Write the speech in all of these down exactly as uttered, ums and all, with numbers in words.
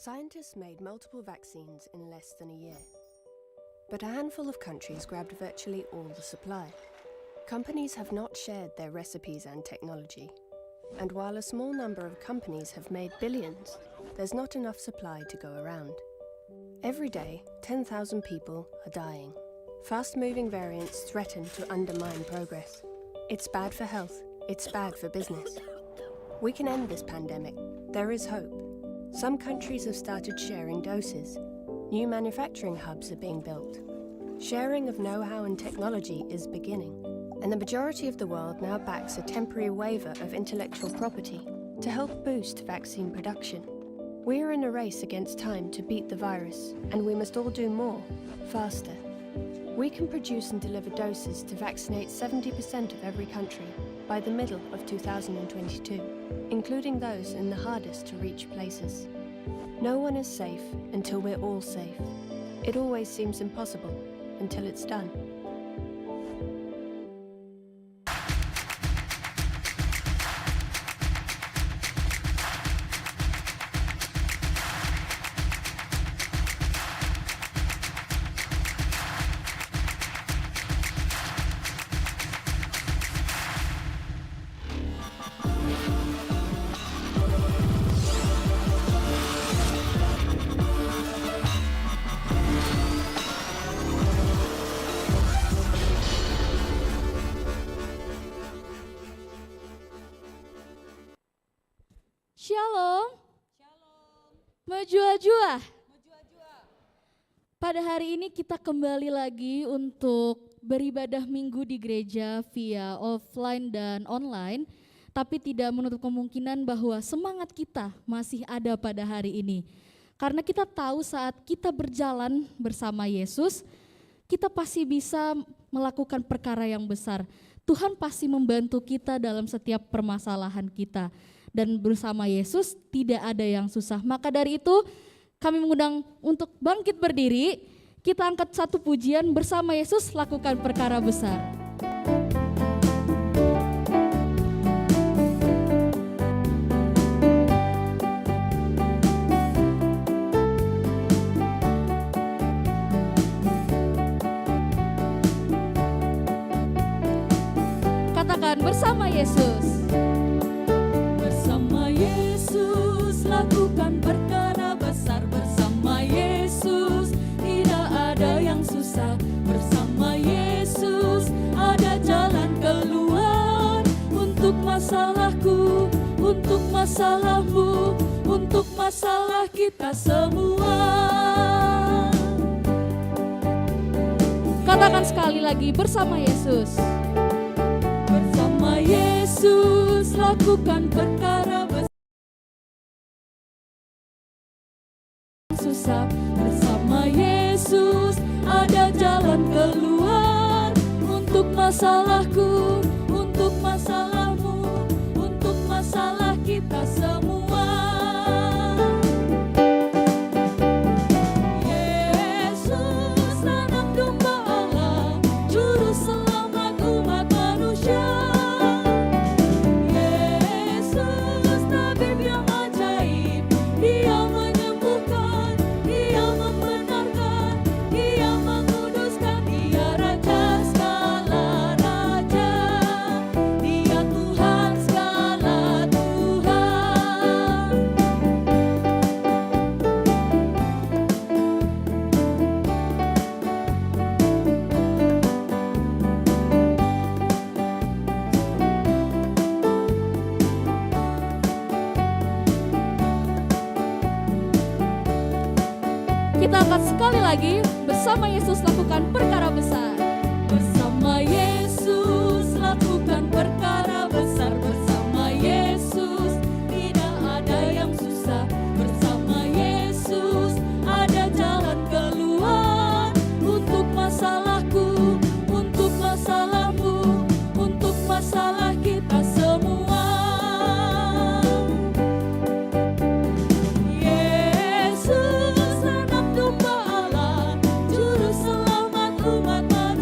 Scientists made multiple vaccines in less than a year. But a handful of countries grabbed virtually all the supply. Companies have not shared their recipes and technology. And while a small number of companies have made billions, there's not enough supply to go around. Every day, ten thousand people are dying. Fast-moving variants threaten to undermine progress. It's bad for health. It's bad for business. We can end this pandemic. There is hope. Some countries have started sharing doses. New manufacturing hubs are being built. Sharing of know-how and technology is beginning, and the majority of the world now backs a temporary waiver of intellectual property to help boost vaccine production. We are in a race against time to beat the virus, and we must all do more, faster. We can produce and deliver doses to vaccinate seventy percent of every country by the middle of two thousand and twenty-two, including those in the hardest to reach places. No one is safe until we're all safe. It always seems impossible until it's done. Shalom. Shalom. Mejuah-juah. Mejuah-juah. Pada hari ini kita kembali lagi untuk beribadah minggu di gereja via offline dan online, tapi tidak menutup kemungkinan bahwa semangat kita masih ada pada hari ini. Karena kita tahu saat kita berjalan bersama Yesus, kita pasti bisa melakukan perkara yang besar. Tuhan pasti membantu kita dalam setiap permasalahan kita. Dan bersama Yesus tidak ada yang susah. Maka dari itu, kami mengundang untuk bangkit berdiri. Kita angkat satu pujian, "Bersama Yesus Lakukan Perkara Besar". Katakan, "Bersama Yesus." Bersama Yesus lakukan perkara besar, bersama Yesus tidak ada yang susah, bersama Yesus ada jalan keluar untuk masalahku, untuk masalahmu, untuk masalah kita semua. Katakan sekali lagi, "Bersama Yesus." Bersama Yesus lakukan perkara besar, susah. Bersama Yesus ada jalan keluar untuk masalahku, untuk masalahmu, untuk masalah kita semua. Yesus, Anak Domba Allah, Juru Selamat umat manusia. Yesus, Tabib yang ajaib, Dia menyembuhkan, Dia membenarkan, Dia menguduskan, Dia Raja segala raja, Dia Tuhan segala Tuhan. Kita angkat sekali lagi, "Bersama Yesus lakukan perkara besar." Bersama Yesus lakukan perkara besar, bersama Yesus tidak ada yang susah, bersama Yesus ada jalan keluar untuk masalahku, untuk masalahmu, untuk masalah kita semua. Yesus, Anak Domba Allah, Juru Selamat umat manusia.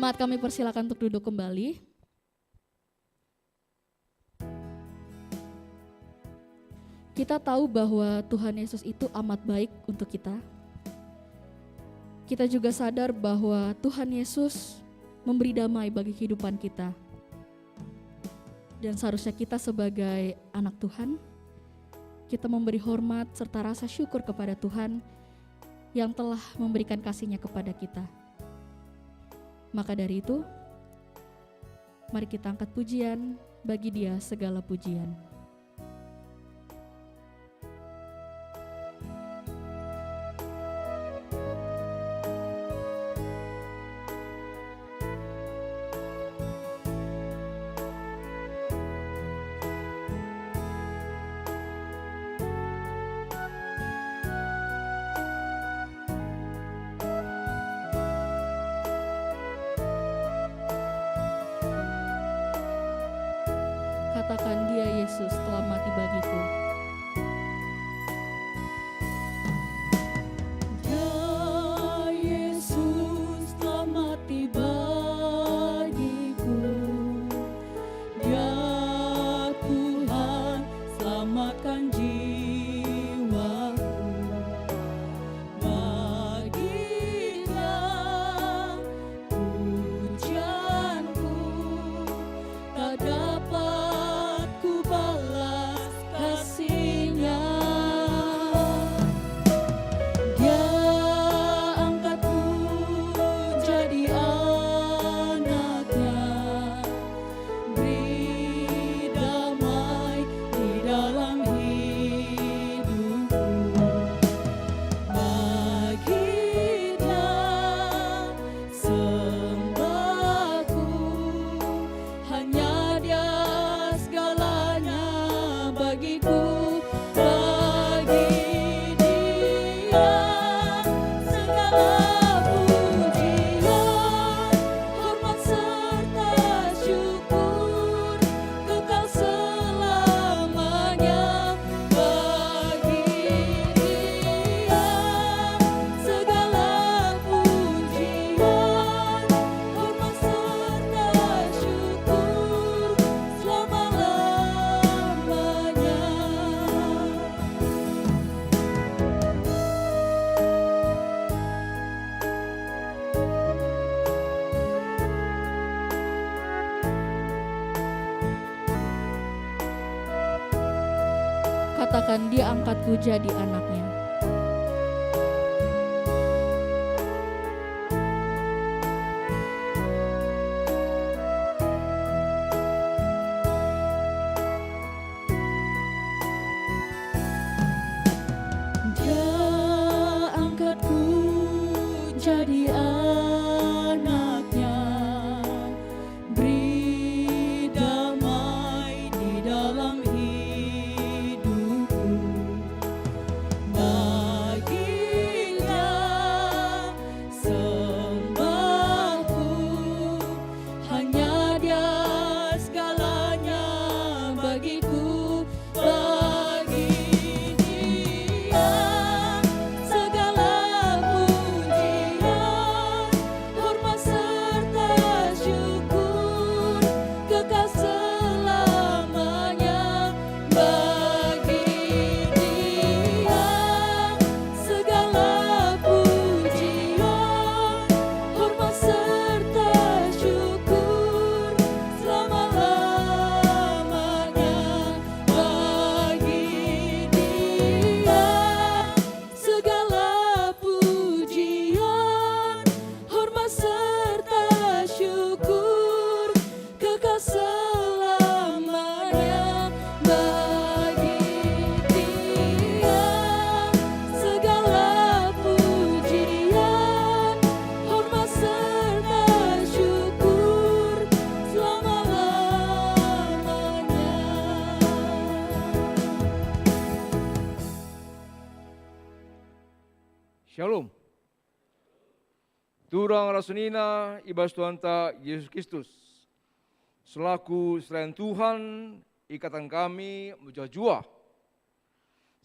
Jemaat, kami persilakan untuk duduk kembali. Kita tahu bahwa Tuhan Yesus itu amat baik untuk kita. Kita juga sadar bahwa Tuhan Yesus memberi damai bagi kehidupan kita. Dan seharusnya kita sebagai anak Tuhan, kita memberi hormat serta rasa syukur kepada Tuhan yang telah memberikan kasih-Nya kepada kita. Maka dari itu, mari kita angkat pujian, bagi Dia segala pujian. Katakan, "Dia, Yesus, telah mati bagiku." Dia, Yesus, telah mati bagiku. Dia, Tuhan, selamatkan jiwaku. Bagi Dia pujianku, tak dapat kubalas kasih-Nya. Dia angkatku jadi anak-Nya. Beri damai di dalam hidupku. Bagi Dia sembahku, hanya Dia segalanya bagiku. Bagi Dia segala pujian, hormat serta syukur kekal selamanya. Bagi Dia segala pujian, hormat serta syukur selama-lamanya. Katakan, "Dia angkatku jadi anak-Nya." Dia angkatku jadi anak-Nya, beri damai di dalam hidupku. Bagi Dia sembahku, hanya Dia segalanya bagiku. Bagi Dia segala pujian, hormat serta syukur kekal selamanya. Bagi Dia segala pujian, hormat serta syukur selama-lamanya. Bagi Dia segala pujian, hormat serta syukur kekal selamanya. Bagi Dia segala pujian, hormat serta syukur selama-lamanya. Shalom. Turang ras senina i bas Tuhanta Jesus Kristus. Selaku serayan Tuhan, ikataken kami mejuah-juah.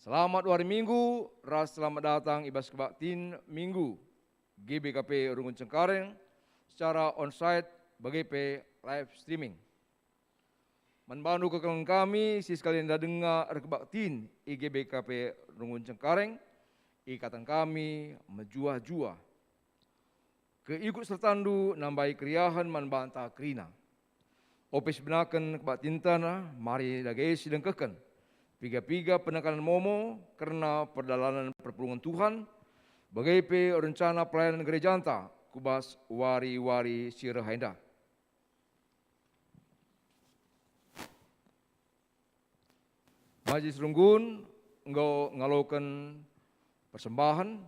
Selamat wari Minggu ras selamat datang i bas kebaktin Minggu G B K P Runggun Cengkareng, secara onsite bage pe live streaming. Man bandu kekelengen kami si sekali enda denga erkebaktin i G B K P Runggun Cengkareng, ikataken kami mejuah-juah. Keikut sertandu nambai keriahen man banta kerina. Ope sibenaken kebaktinta mari dage sidengkehken piga-piga penekanen momo kerna perdalanen perpulungen Tuhan, bage pe rencana pelayanan gerejanta ku bas wari-wari si reh enda. Majelis Runggun enggo ngaloken persembahen,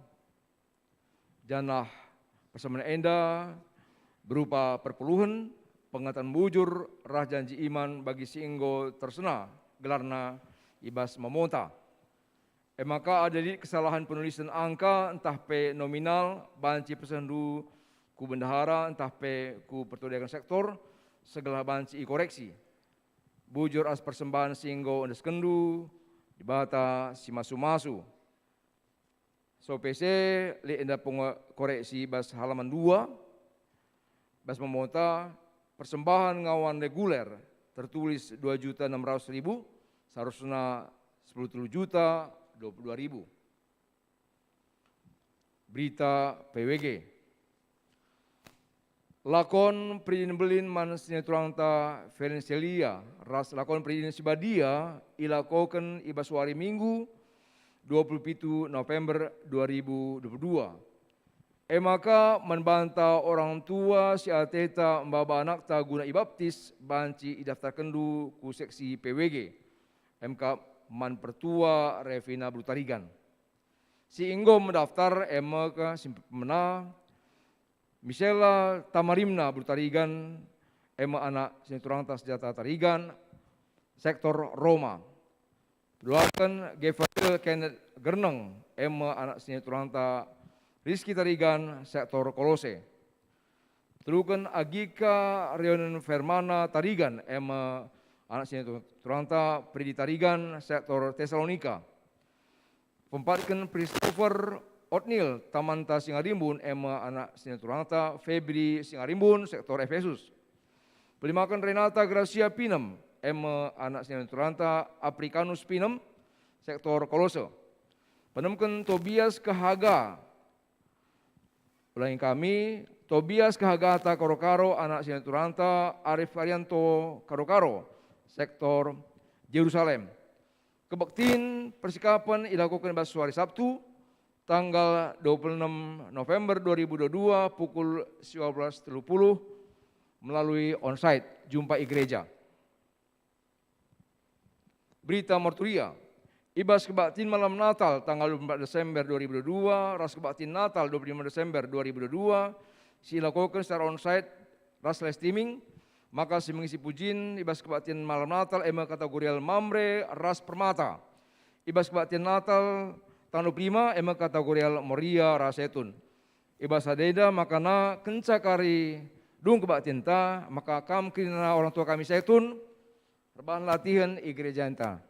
janah persembahen enda berupa perpuluhen, pengataken bujur, ras janji iman bagi si enggo tersena gelarna i bas momonta. E maka adi lit kesalahen penulisen angka ntah pe nominal banci pesehndu ku bendahara ntah pe ku pertua diaken sektor, segelah banci ikoreksi. Bujur ras persembahen si enggo endeskenndu, Dibata si masu-masu. So pe se lit enda pengo-, koreksi bas halaman dua, bas momonta persembahen ngawan reguler tertulis dua juta enam ratus ribu, seharusna sepuluh telu juta dua puluh dua ribu. Berita P W G. Lakon peridin mbelin man siniturangta Felencelia ras lakon peridin si badia ilakoken i bas wari Minggu, dua puluh pitu November dua ribu dua puluh dua. E maka man banta orang tua si ateta maba anakta guna ibaptis banci idaftarkenndu ku seksi P W G. E maka man pertua Revina Beru Tarigan. Si enggo mendaftar e me ka si pemena, Misela Tamarimna Beru Tarigan, e me anak siniturangta Senjata Tarigan, sektor Roma. Peduaken Gabriel Kenneth Gerneng, e me anak siniturangta Rizky Tarigan, sektor Kolose. Teluken Agika Rionen Fermana Tarigan, e me anak siniturangta Pridi Tarigan, sektor Tesalonika. Peempatken Christopher Otniel, tamanta Singarimbun, e me anak siniturangta Febri Singarimbun, sektor Efesus. Pelimaken Renata Gracia Pinem, e me anak siniturangta Africanus Pinem, sektor Kolose. Peenemken Tobias Kehaga, ulangi kami, Tobias Kehagata Karo-Karo, anak siniturangta Arif Arianto Karo-Karo, sektor Jerusalem. Kebaktin persikapen ilakoken bas wari Sabtu, tanggal dua puluh enam November dua ribu dua puluh dua, pukul siwah belas tiga puluh, melalui onsite, jumpa i gereja. Berita Marturia. I bas kebaktin malam Natal tanggal dua puluh empat Desember dua ribu dua puluh dua ras kebaktin Natal dua puluh lima Desember dua ribu dua puluh dua, si ilakoken secara onsite ras live streaming, maka si mengisi pujin i bas kebaktin malam Natal e me kategorial Mamre ras Permata. I bas kebaktin Natal tanggal dua puluh lima e me kategorial Moria ras Setun. I bas sada enda maka na kenca kari dung kebaktinta, maka kam kerina orang tua kami Setun, erbahan latihen i gerejanta.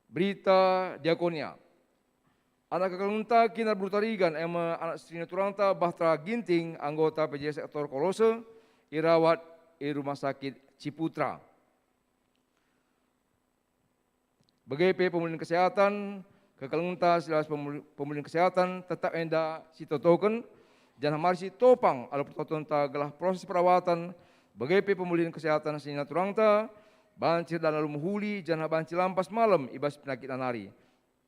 Berita diakonia. Anak kekelengenta Kinar Beru Tarigan, e me anak siniturangta Bahtera Ginting, anggota P J sektor Kolose, irawat i Rumah Sakit Ciputra. Bage pe pemulihen kesehatan, kekelengenta si la bas pemuli-, pemulihen kesehatan tetap enda sitotoken, janah mari sitopang alu pertotonta gelah proses perawatan, bage pe pemulihen kesehatan siniturangta, banci erdalan alu mehuli, janah banci lampas malem i bas penakitna nari.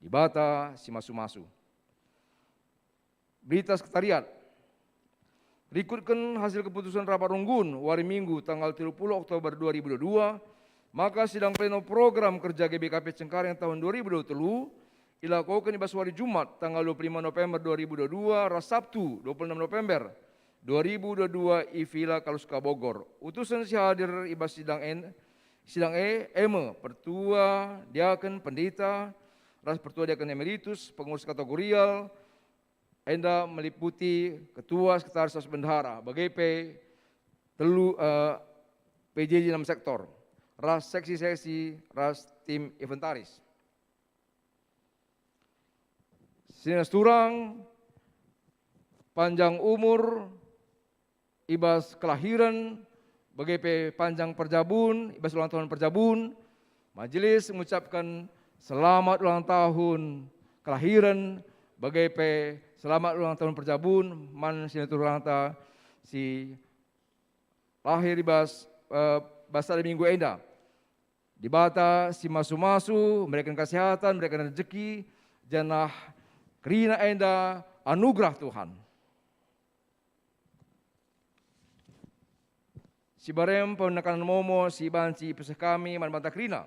Dibata si masu-masu. Berita Sekretariat. Rikutken hasil keputusen rapat runggun wari Minggu tanggal tiga puluh Oktober dua ribu dua puluh dua, maka sidang pleno program kerja G B K P Cengkareng tahun dua ribu dua puluh telu ilakoken i bas wari Jumat tanggal dua puluh lima November dua ribu dua puluh dua ras Sabtu dua puluh enam November dua ribu dua puluh dua i Villa Kaluska Bogor. Utusen si hadir i bas sidang en, sidang e, e me pertua, diaken, pendeta, ras pertua diaken emeritus, pengurus kategorial, enda meliputi ketua, sekretaris, ras bendahara, bage pe telu, eh, P J J enam sektor, ras seksi-seksi, ras tim inventaris. Sina seturang, panjang umur, i bas kelahiren, bage pe panjang perjabun, i bas ulang tahun perjabun, majelis ngucapken selamat ulang tahun kelahiren, bage pe selamat ulang tahun perjabun man si naturalanta si lahir i bas, eh, bas sada minggu enda. Dibata si masu-masu mereken kesehatan, mereken rejeki, janah kerina enda anugerah Tuhan. Si barem penekanen momo si banci ipeseh kami man banta kerina.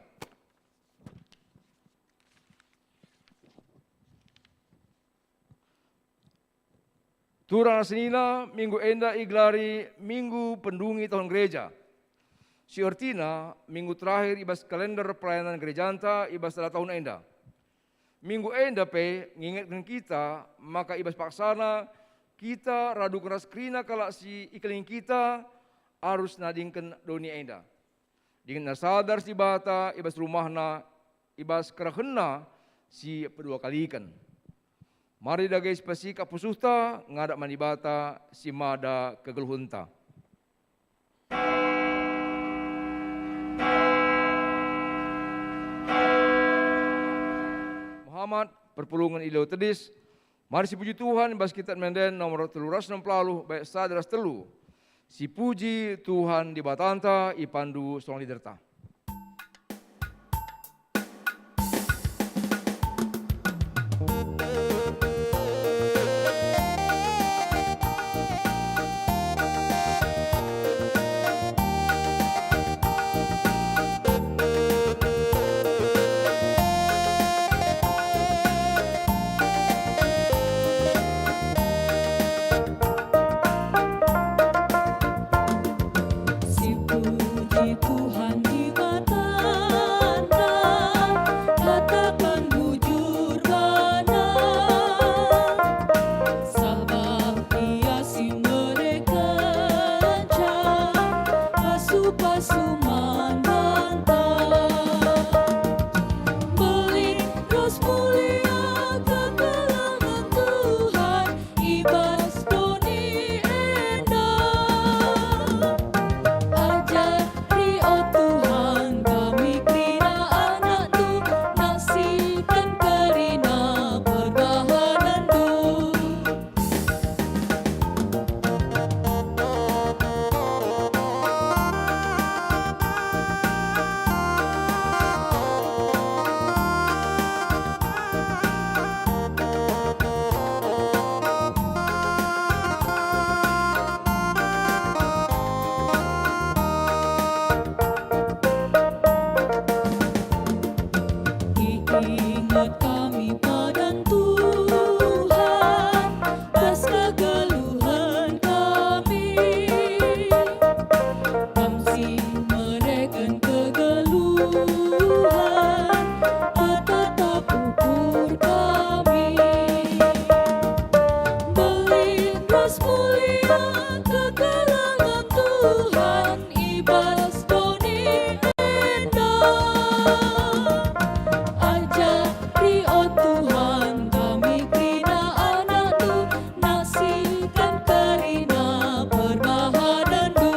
Turang senina, minggu enda igelari Minggu Pendungi Tahun Gereja, si ertina minggu terakhir i bas kalender pelayanan gerejanta i bas sada tahun enda. Minggu enda pe ngingetken kita maka i bas paksana kita raduken ras kerina kalak si ikelengi kita arus nadingken doni enda. Dingen ersadar Dibata i bas rumahna, i bas kerehenna si peduakaliken. Mari dage sipasikap pusuhta ngadap man Dibata si mada kegeluhenta. Muhammad, perpulungen i Lewi Tedis, Mari sipuji Tuhan i bas Kitab Ende-enden nomor telu ratus enem puluh, bait sada ras telu. Sipuji Tuhan Dibatanta, ipandu song leaderta. Sipuji Tuhan Dibatanta, kataken bujur bana. Sabap Ia si merekenca pasu-pasu man banta. Mbelin ras mulia kekelengen Tuhan i bas doni enda. Ajari, o Tuhan, kami kerina anakNdu, naksiken kerina perbahanenNdu. Iinget kami padan Tuhan, bas kegeluhen kami. Kam si mereken kegeluhen, petetap ukur kami. Mbelin ras mulia kekelengen Tuhan i bas doni enda. Ajari, o Tuhan, kami kerina anakNdu, naksiken kerina perbahanenNdu.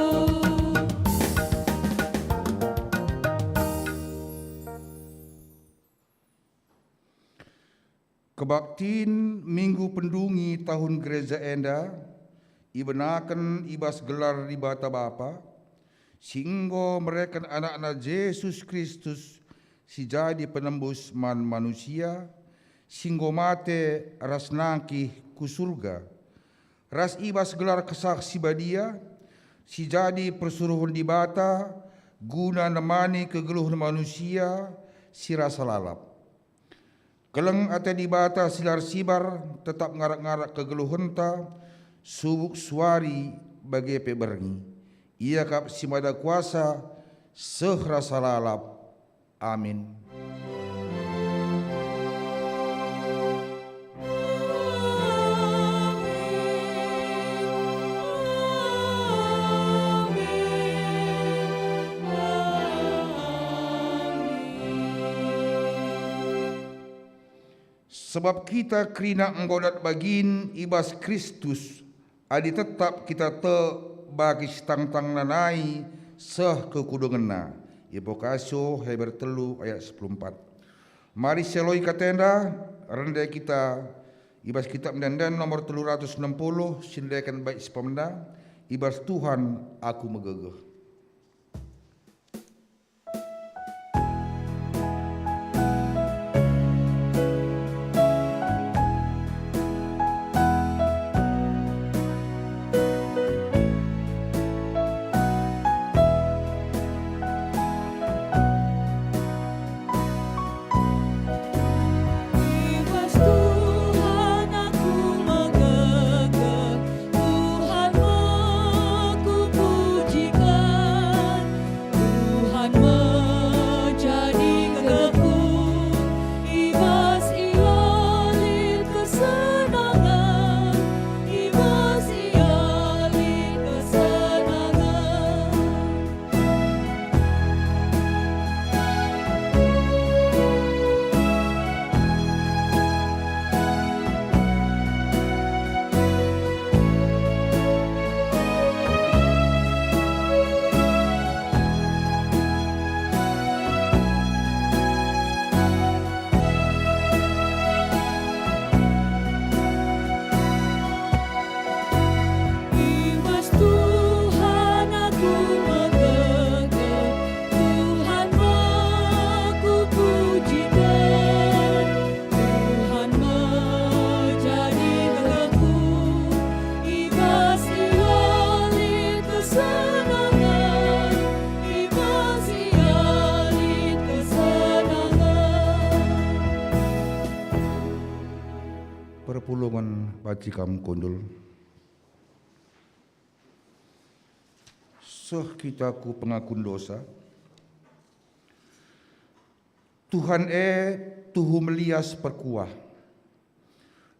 Kebaktin Minggu Pendungi tahun gereja enda ibenaken i bas gelar Dibata Bapa, si enggo mereken AnakNa Jesus Kristus si jadi penembus man manusia, si enggo mate ras nangkih ku Surga, ras i bas gelar Kesah Si Badia, si jadi persuruhen Dibata guna nemani kegeluhen manusia si rasa lalap. Keleng ate Dibata si la ersibar tetap ngarak-ngarak kegeluhenta, subuk suari bage pe berngi. Ia kap si mada kuasa, seh rasa lalap. Amin. Sebab kita kerina enggo dat bagin i bas Kristus, adi tetap kita tek bagi sitangtangna nai seh kekudengenna. Epokasio Heber telu ayat sepuluh empat. Mari sialoi kata enda, rende kita i bas Kitab Ende-enden nomor telu ratus enem puluh, si ngendeken bait si pemena, "I bas Tuhan aku megegeh." I bas Tuhan aku megegeh, Tuhan me kupujiken, Tuhan me jadi gegehku. I bas Ia lit kesenangen, i bas Ia lit kesenangen. I bas Tuhan aku megegeh, Tuhan me kupujiken, Tuhan me jadi gegehku. I bas Ia lit kesenangen, i bas Ia lit kesenangen. Perpulungen banci kam kundul. Seh kita ku pengakun dosa. Tuhan e, tuhu melias perkuah.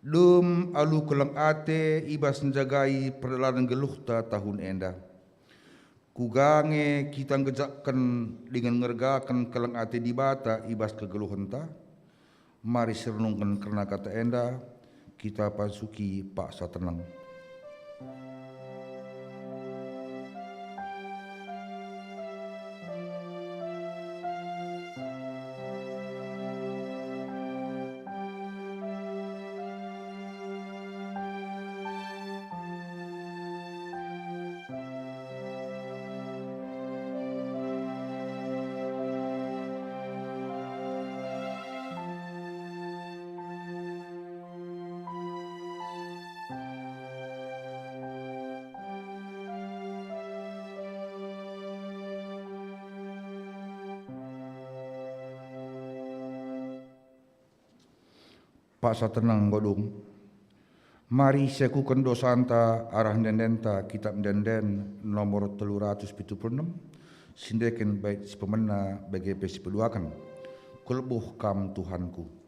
Dem alu keleng ate i bas njagai perdalanen geluhta tahun enda. Kuga nge kita ngejakken dingen ngergaken keleng ate Dibata i bas kegeluhenta? Mari sirenungken kerna kata enda, kita pasuki paksa tenang. Paksa tenang enggo dung. Mari siakuken dosanta arah ende-endenta Kitab Ende-enden nomor telu ratus pitu puluh enem, si ndeken bait si pemena bage pe si peduaken. Kulebuh Kam Tuhanku.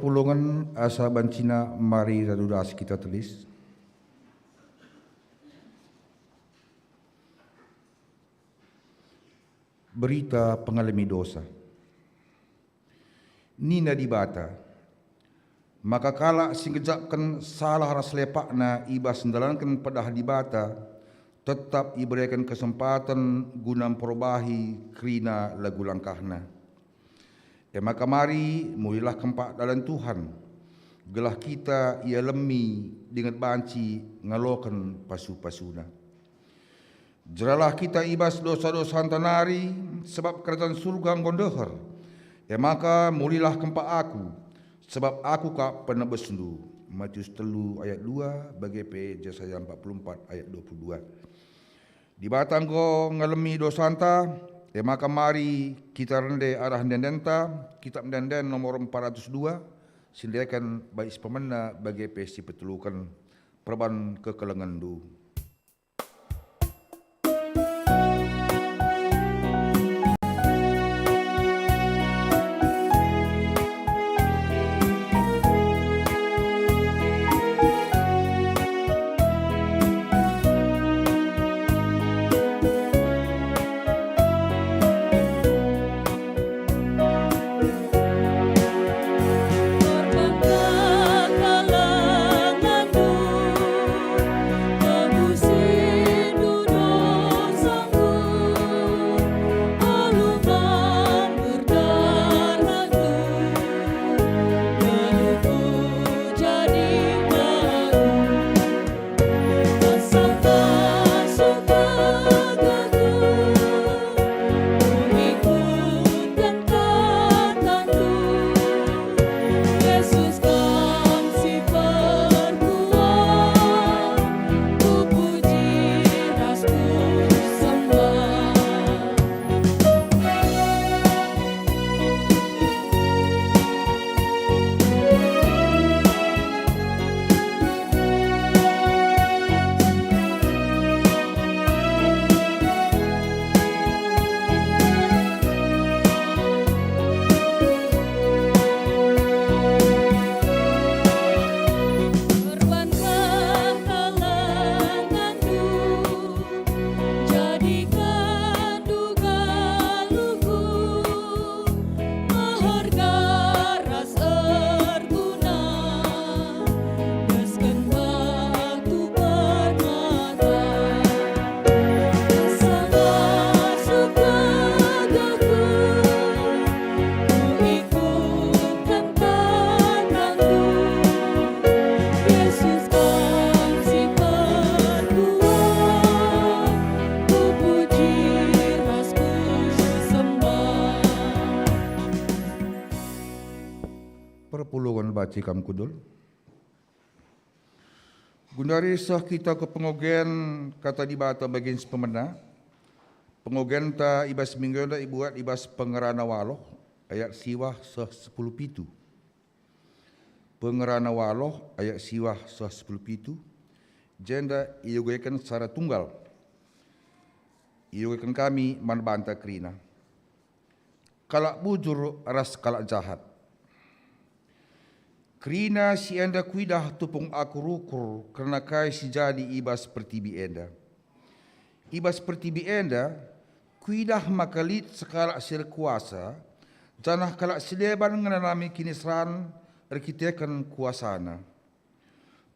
Perpulungen asa bancina mari radu ras kita tedis. Berita pengalemi dosa. Nina Dibata, maka kalak si ngejapken salah ras lepakna i bas ndalanken pedah Dibata, tetap ibereken kesempaten guna mperobahi kerina lagu langkahna. E maka mari, mulilah kempak dalan Tuhan, gelah kita ialemi dingen banci ngaloken pasu-pasuna. Jeralah kita i bas dosa-dosanta nari, sebab kerajaan Surga enggo ndeher. E maka mulilah kempak aku, sebab aku kap penebesndu. Matius telu ayat dua, bage pe Jesaya empat puluh empat ayat dua puluh dua. Dibata enggo ngalemi dosanta, e maka mari kita rende arah ende-endenta, Kitab Ende-enden nomor empat ratus dua, si ndeken bait si pemena bage pe si peteluken, perban kekelengenndu. Jadi kadu galuhku, meherga ras erguna, desken batu permata. Asa ngasup gegehku, kuikutken tanganmu. Yesus, Kam si perkuah, kupuji ras kusembah. Perpulungen banci kam kundul. Gundari seh kita ku pengogen Kata Dibata bagin si pemena. Pengogenta i bas minggu enda ibuat i bas Pengerana waloh ayat siwah seh sepuluh pitu. Pengerana waloh ayat siwah seh sepuluh pitu, jenda iogeken secara tunggal. Iogeken kami man banta kerina. Kalak bujur ras kalak jahat. Kerina si enda kuidah tupung aku rukur kerna kai si jadi i bas pertibi enda. I bas pertibi enda, kuidah maka lit sekalak si erkuasa, janah kalak si deban ngenanami kiniseran erkiteken kuasana.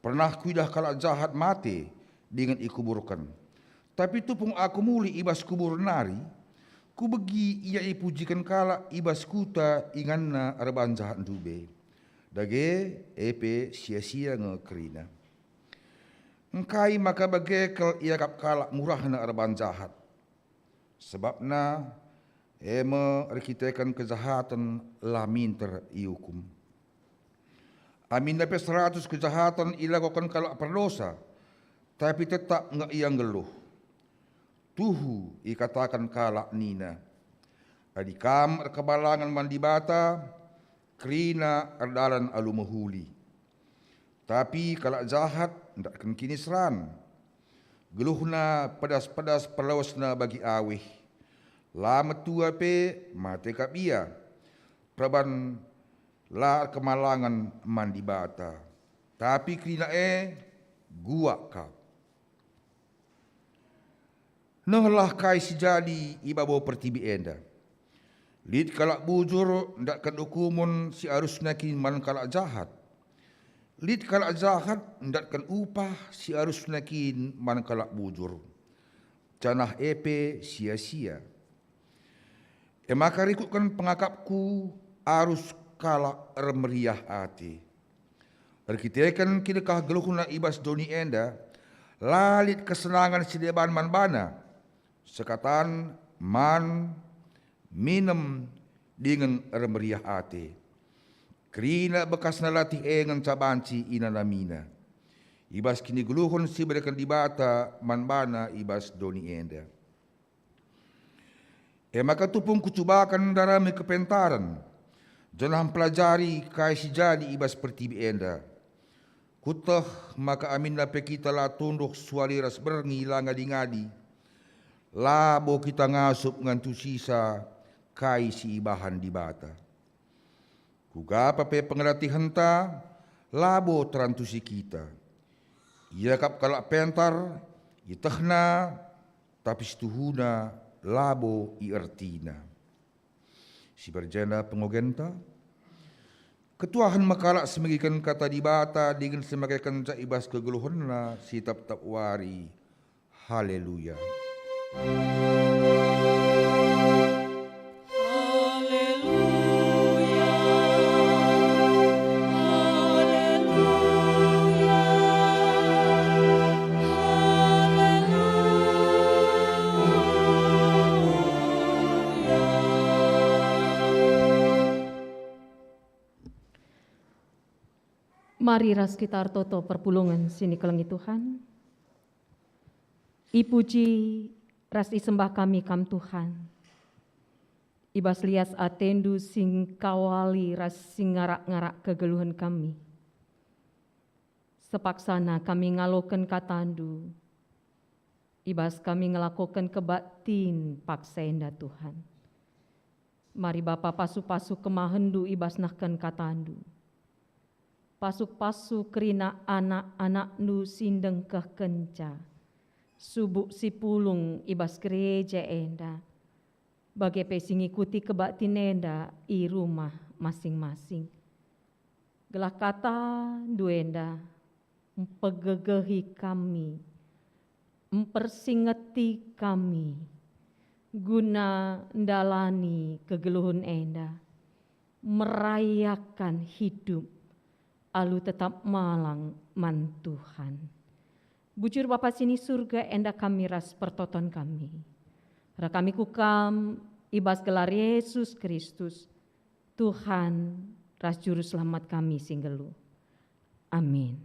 Pernah kuidah kalak jahat mate dingen ikuburken. Tapi tupung aku mulih i bas kubur nari, kubegi ia ipujiken kalak i bas kuta inganna erbahan jahat ndube. Dage, e pe sia-sia nge kerina. Engkai maka bage kal iakap kalak murahna erbahan jahat? Sebabna e me erkiteken kejahaten la minter iukum. Aminna pe seratus kejahaten ilakoken kalak perdosa, tapi tetap nge ia nggeluh. Tuhu ikataken kalak nina, "Adi kam erkebalangen man Dibata, kerina erdalan alu mehuli." Tapi kalak jahat ndatken kiniseran. Geluhna pedas-pedas perlawesna bagi awih. La metua pe mate kap ia. Perban la erkemalangen man Dibata, tapi kerina e guak kap. Nehlah kai si jadi i babo pertibi enda. Lit kalak bujur ndatken ukumen si arusna kin man kalak jahat. Lit kalak jahat ndatken upah si arusna kin man kalak bujur, janah e pe sia-sia. E maka rikutken pengakapku arus kalak ermeriah ate. Erkiteken kidekah geluhna i bas doni enda, la lit kesenangen si deban man bana, sekatan, man, minem, dingen ermeriah ate. Kerina bekasna latih e ngenca banci inanamina i bas kinigeluhen si ibereken Dibata man bana i bas doni enda. E maka tupung kucubaken ndarami kepentaren, janah mpelajari kai si jadi i bas pertibi enda. Kueteh maka aminna pe kita la tunduh suali ras berngi la ngadi-ngadi, labo kita ngasup ngantusisa kai si ibahan Dibata. Kuga pe pengelatihenta labo terantusi kita. Ia kap kalak pentar, ietehna, tapi situhuna labo iertina. Si berjenda pengogenta, ketuahen me kalak si megiken kata Dibata dingen si makekenca i bas kegeluhenna si tep-tep wari. Haleluya. Haleluya, haleluya, haleluya. Mari ras kita ertoto perpulungen si nikelengi Tuhan. Ipuji ras isembah kami Kam, Tuhan, i bas lias ateNdu si ngkawali ras si ngarak-ngarak kegeluhen kami. Sepaksana kami ngaloken kataNdu, i bas kami ngelakoken kebaktin paksa enda, Tuhan. Mari Bapa pasu-pasu kemahenNdu i bas nehken kataNdu. Pasu-pasu kerina anak-anakNdu si ndengkehkenca subuk si pulung i bas gereja enda, bage pe si ngikuti kebaktin enda i rumah masing-masing. Gelah kataNdu enda mpegegehi kami, mpersingeti kami, guna ndalani kegeluhen enda, merayaken hidup alu tetap malang man Tuhan. Bujur Bapa si ni Surga, enda kami ras pertoton kami. Reh kami ku Kam i bas gelar Yesus Kristus, Tuhan ras Juru Selamat kami si nggeluh. Amin.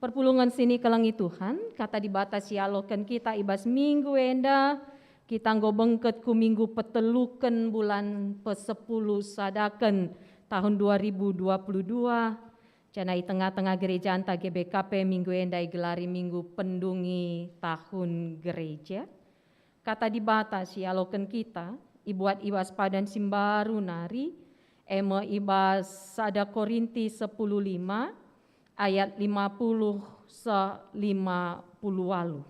Perpulungen si nikelengi Tuhan, kata Dibata si ialoken kita i bas minggu enda, kita enggo bengket ku minggu peteluken bulan pesepuluh sadaken tahun dua ribu dua puluh dua, janah i tengah-tengah gerejanta G B K P minggu enda igelari Minggu Pendungi Tahun Gereja. Kata Dibata si ialoken kita ibuat i bas padan si mbaru nari, e me i bas sada Korinti sepuluh lima ayat lima puluh seh lima puluh waluh.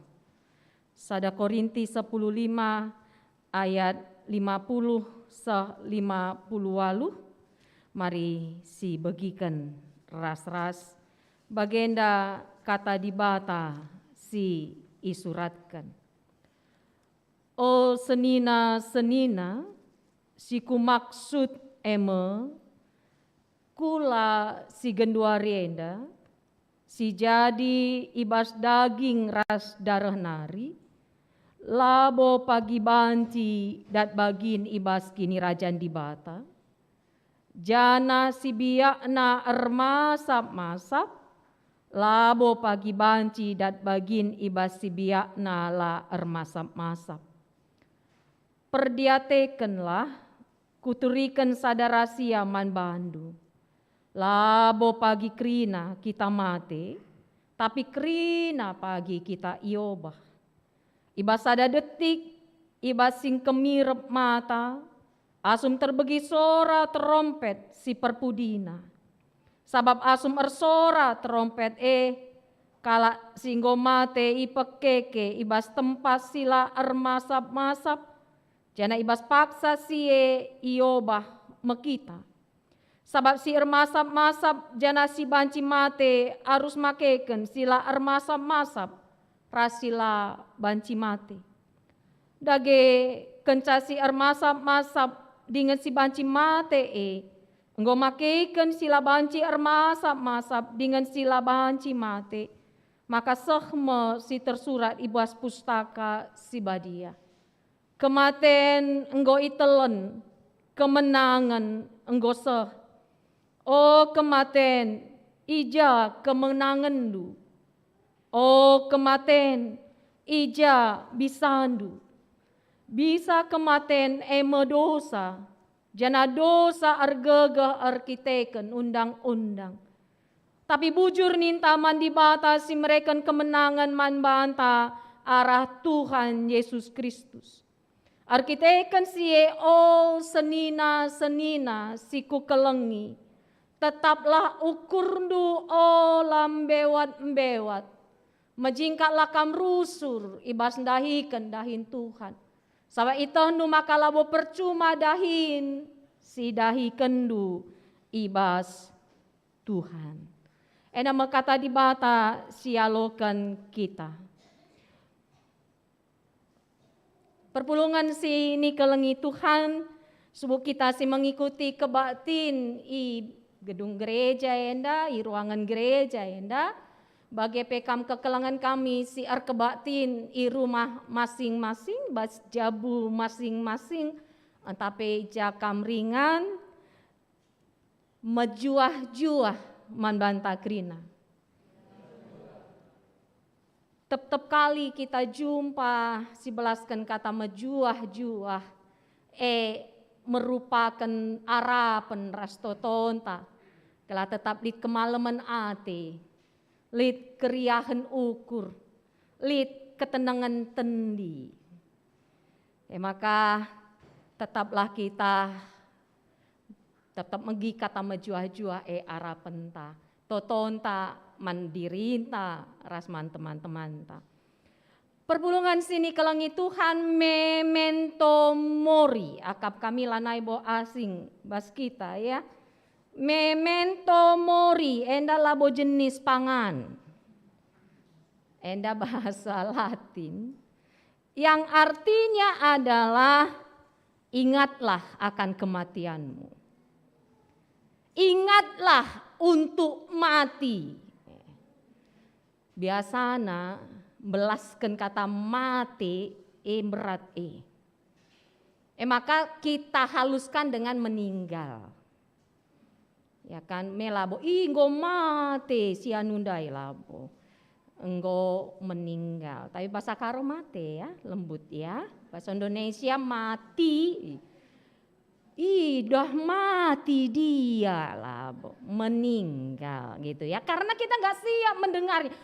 Sada Korinti sepuluh lima ayat lima puluh seh lima puluh waluh. Mari sibegiken ras-ras bagenda kata Dibata si isuratken. O senina-senina, si kumaksud e me, kula si genduari enda, si jadi i bas daging ras dareh nari, labo pagi banci dat bagin i bas Kinirajan Dibata, janah si biakna ermasap-masap, labo pagi banci dat bagin i bas si biakna la ermasap-masap. Perdiatekenlah, kuturiken sada rasia man bandu. Labo pagi kerina kita mate, tapi kerina pagi kita iobah. I bas sada detik, i bas si engkemirep mata, asum terbegi sora terompet si perpudina. Sabap asum ersora terompet e, kalak si enggo mate ipekeke i bas tempat si la ermasap-masap, janah i bas paksa si e iobah me kita. Sabap si ermasap-masap janah si banci mate arus makeken si la ermasap-masap ras si la banci mate. Dage kenca si ermasap-masap dingen si banci mate e enggo makeken si la banci ermasap-masap dingen si la banci mate, maka seh me si tersurat i bas Pustaka Si Badia. Kematen enggo itelen, kemenangen enggo seh. O kematen, i ja kemenangenndu? O kematen, i ja bisandu? Bisa kematen e me dosa, janah dosa ergegeh erkiteken undang-undang. Tapi bujur ninta man Dibata si mereken kemenangen man banta arah Tuhan Yesus Kristus. Erkiteken si e, o senina-senina si kukelengi, tetaplah ukurndu ola mbewat-mbewat. Mejingkatlah kam rusur i bas ndahiken dahin Tuhan. Sabap ietehndu maka labo percuma dahin si dahikenndu i bas Tuhan. Enda me kata Dibata si ialoken kita. Perpulungen si nikelengi Tuhan, subuk kita si mengikuti kebaktin i gedung gereja enda, i ruangen gereja enda, bage pe kam kekelengen kami si erkebaktin i rumah masing-masing, bas jabu masing-masing, ntah pe i ja kam ringan, mejuah-juah man banta kerina. Tep-tep kali kita jumpa si belasken kata mejuah-juah, e merupaken arapen ras totonta, gelah tetap lit kemalemen ate, lit keriahen ukur, lit ketenengen tendi. E maka, tetaplah kita tetap megi kata mejuah-juah e arapenta, totonta man dirinta ras man teman-temanta. Perpulungen si nikelengi Tuhan, memento mori, akap kami lanai bo asing bas kita, ya. Memento mori enda labo jenis pangan. Enda bahasa Latin yang artinya adalah, "Ingatlah akan kematianmu. Ingatlah untuk mati." Biasana belasken kata mate e berat e. E maka kita haluskan dengan meninggal. Ya kan, me labo, "Ih, enggo mate si anu ndai," labo. Enggo meninggal. Tapi bahasa Karo mate ya, lembut ya. Bahasa Indonesia mati. "Ih, dah mati dia," labo. Meninggal gitu ya. Karena kita nggak siap mendengarnya.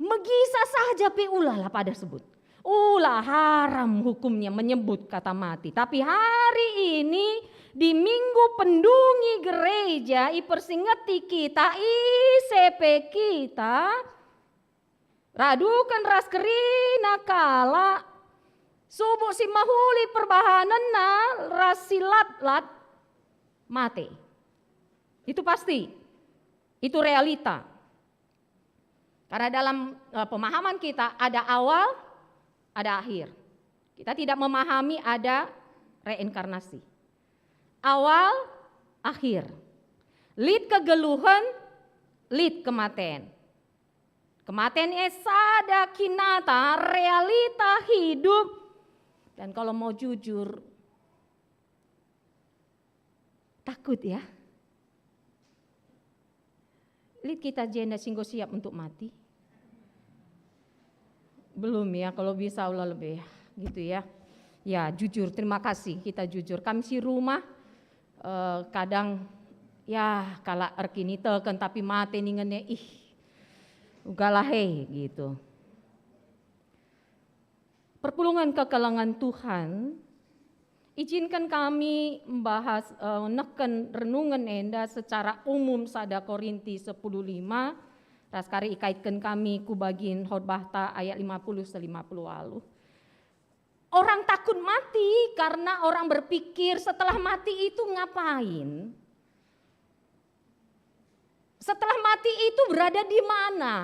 Megisa saja pe ulahlah pada sebut. Ula haram hukumnya menyebut kata mati. Tapi hari ini di Minggu Pendungi Gereja ipersingeti kita, ise pe kita, raduken ras kerina kalak, subuk si mehuli perbahanenna ras si lat-lat, mate. Itu pasti. Itu realita. Karena dalam, eh, pemahaman kita ada awal, ada akhir. Kita tidak memahami ada reinkarnasi. Awal, akhir. Lit kegeluhen, lit kematen. Kematen e sada kinata realita hidup. Dan kalau mau jujur, takut ya. Lit kita jenda si enggo siap untuk mati? Belum ya, kalau bisa ulah lebih gitu ya. Ya, jujur, terima kasih, kita jujur. Kami si rumah, eh, kadang ya kalak erkiniteken tapi mate ningen e, ih, ugalah he gitu. Perpulungen kekelengen Tuhan, Ijinken kami membahas, eh, neken renungen enda secara umum sada Korinti sepuluh lima, ras kari ikaitken kami ku bagin khotbahta ayat lima puluh seh lima puluh waluh. Orang takut mati karena orang berpikir setelah mati itu ngapain? Setelah mati itu berada di mana?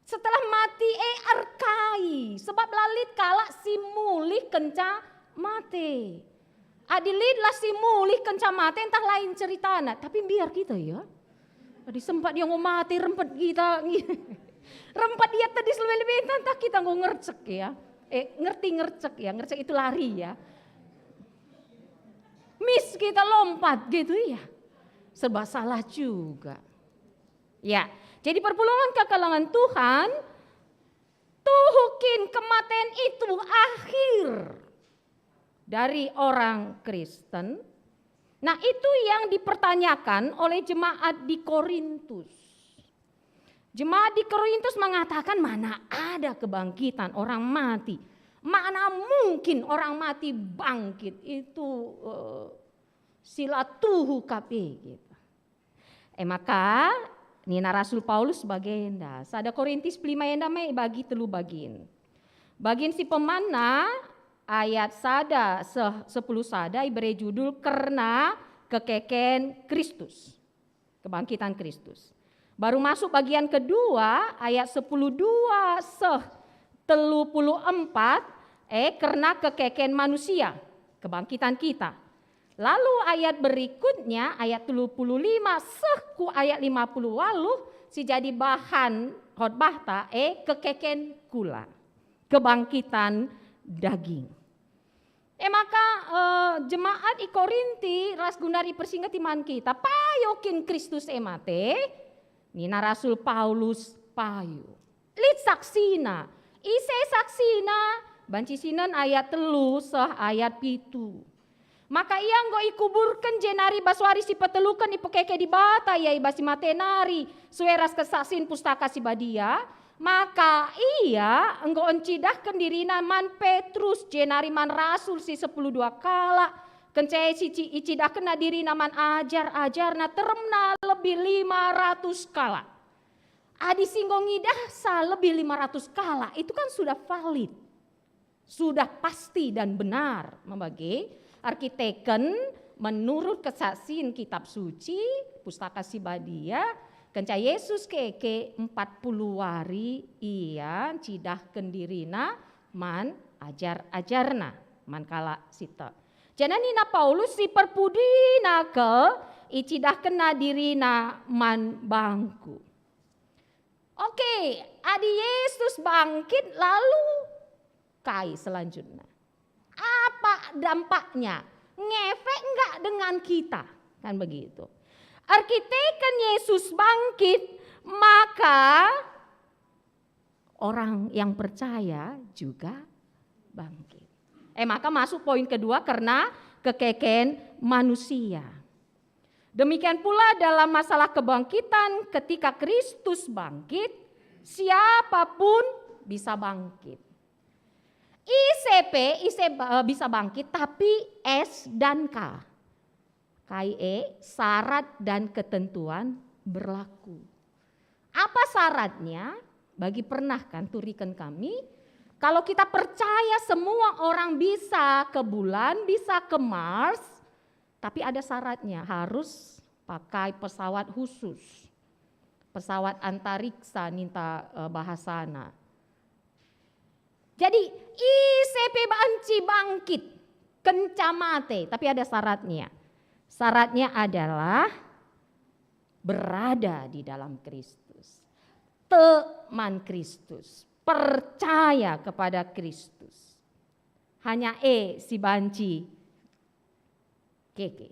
Setelah mati, eh, erkai, sebab la lit kalak si mulih kenca mate. Adi lit lah si mulih kenca mate, ntah lain ceritana, tapi mbiar kita, ya. Adi sempat dia enggo mate, rempet kita, rempet dia tedis lebe-lebe, ntah, ntah kita enggo ngercek, ya. Eh, ngerti ngercek, ya, ngercek itu lari, ya. Mis kita lompat gitu, ya. Serba salah juga. Ya, jadi perpulungen kekelengen Tuhan, tuhu kin kematen itu akhir dari orang Kristen? Nah, itu yang dipertanyakan oleh jemaat di Korintus. Jemaat di Korintus mengatakan, "Mana ada kebangkitan orang mati? Mana mungkin orang mati bangkit?" Itu, eh, si la tuhu kap e, gitu. E maka, nina Rasul Paulus bagenda, sada Korintus lima enda me ibagi telu bagin. Bagin si pemanna, ayat sada seh sepuluh sada ibere judul kerna kekeken Kristus, kebangkitan Kristus. Baru masuk bagian kedua, ayat sepuluh dua seh telu puluh empat, eh, kerna kekeken manusia, kebangkitan kita. Lalu ayat berikutnya, ayat telu puluh lima seh ku ayat lima puluh waluh, si jadi bahan khotbahta, eh, kekeken kula, kebangkitan daging. E maka, eh, jemaat i Korinti ras guna ipersingeti man kita, payo kin Kristus e mate? Nina Rasul Paulus, payo. Lit saksina. Ise saksina? Banci sinen ayat telu seh ayat pitu. Maka ia enggo ikuburken jenari bas wari si peteluken ipekeke Dibata ia i bas si mate nari, sue ras kesaksin Pustaka Si Badia, maka ia enggo encidahken dirina man Petrus jenari man rasul si sepuluh dua kalak, kenca e si ci-, icidahkenna dirina man ajar-ajarna teremna lebih lima ratus kalak. Adi si enggo ngidahsa lebih lima ratus kalak, itu kan sudah valid. Sudah pasti dan benar, maka bage erkiteken menurut kesaksin Kitab Suci, Pustaka Si Badia, kenca Yesus keke empat puluh wari ia ncidahken dirina man ajar-ajarna, man kalak si tek. Janah nina Paulus, si perpudina kal icidahkenna dirina man bangku. Oke, adi Yesus bangkit, lalu kai selanjutnya? Apa dampaknya? Ngefek nggak dengan kita? Kan begitu. Erkiteken Yesus bangkit, maka orang yang percaya juga bangkit. Eh, maka masuk poin kedua, karena kekeken manusia. Demikian pula dalam masalah kebangkitan, ketika Kristus bangkit, siapapun bisa bangkit. Ise pe, ise ba-, bisa bangkit, tapi S dan K. Kai e, syarat dan ketentuan berlaku. Apa syaratnya? Bagi pernah kan turiken kami, kalau kita percaya semua orang bisa ke bulan, bisa ke Mars, tapi ada syaratnya, harus pakai pesawat khusus. Pesawat antariksa ninta, eh, bahasana. Jadi, ise pe banci bangkit, kenca mate, tapi ada syaratnya. Syaratnya adalah berada di dalam Kristus, tek man Kristus, percaya kepada Kristus. Hanya e si banci keke.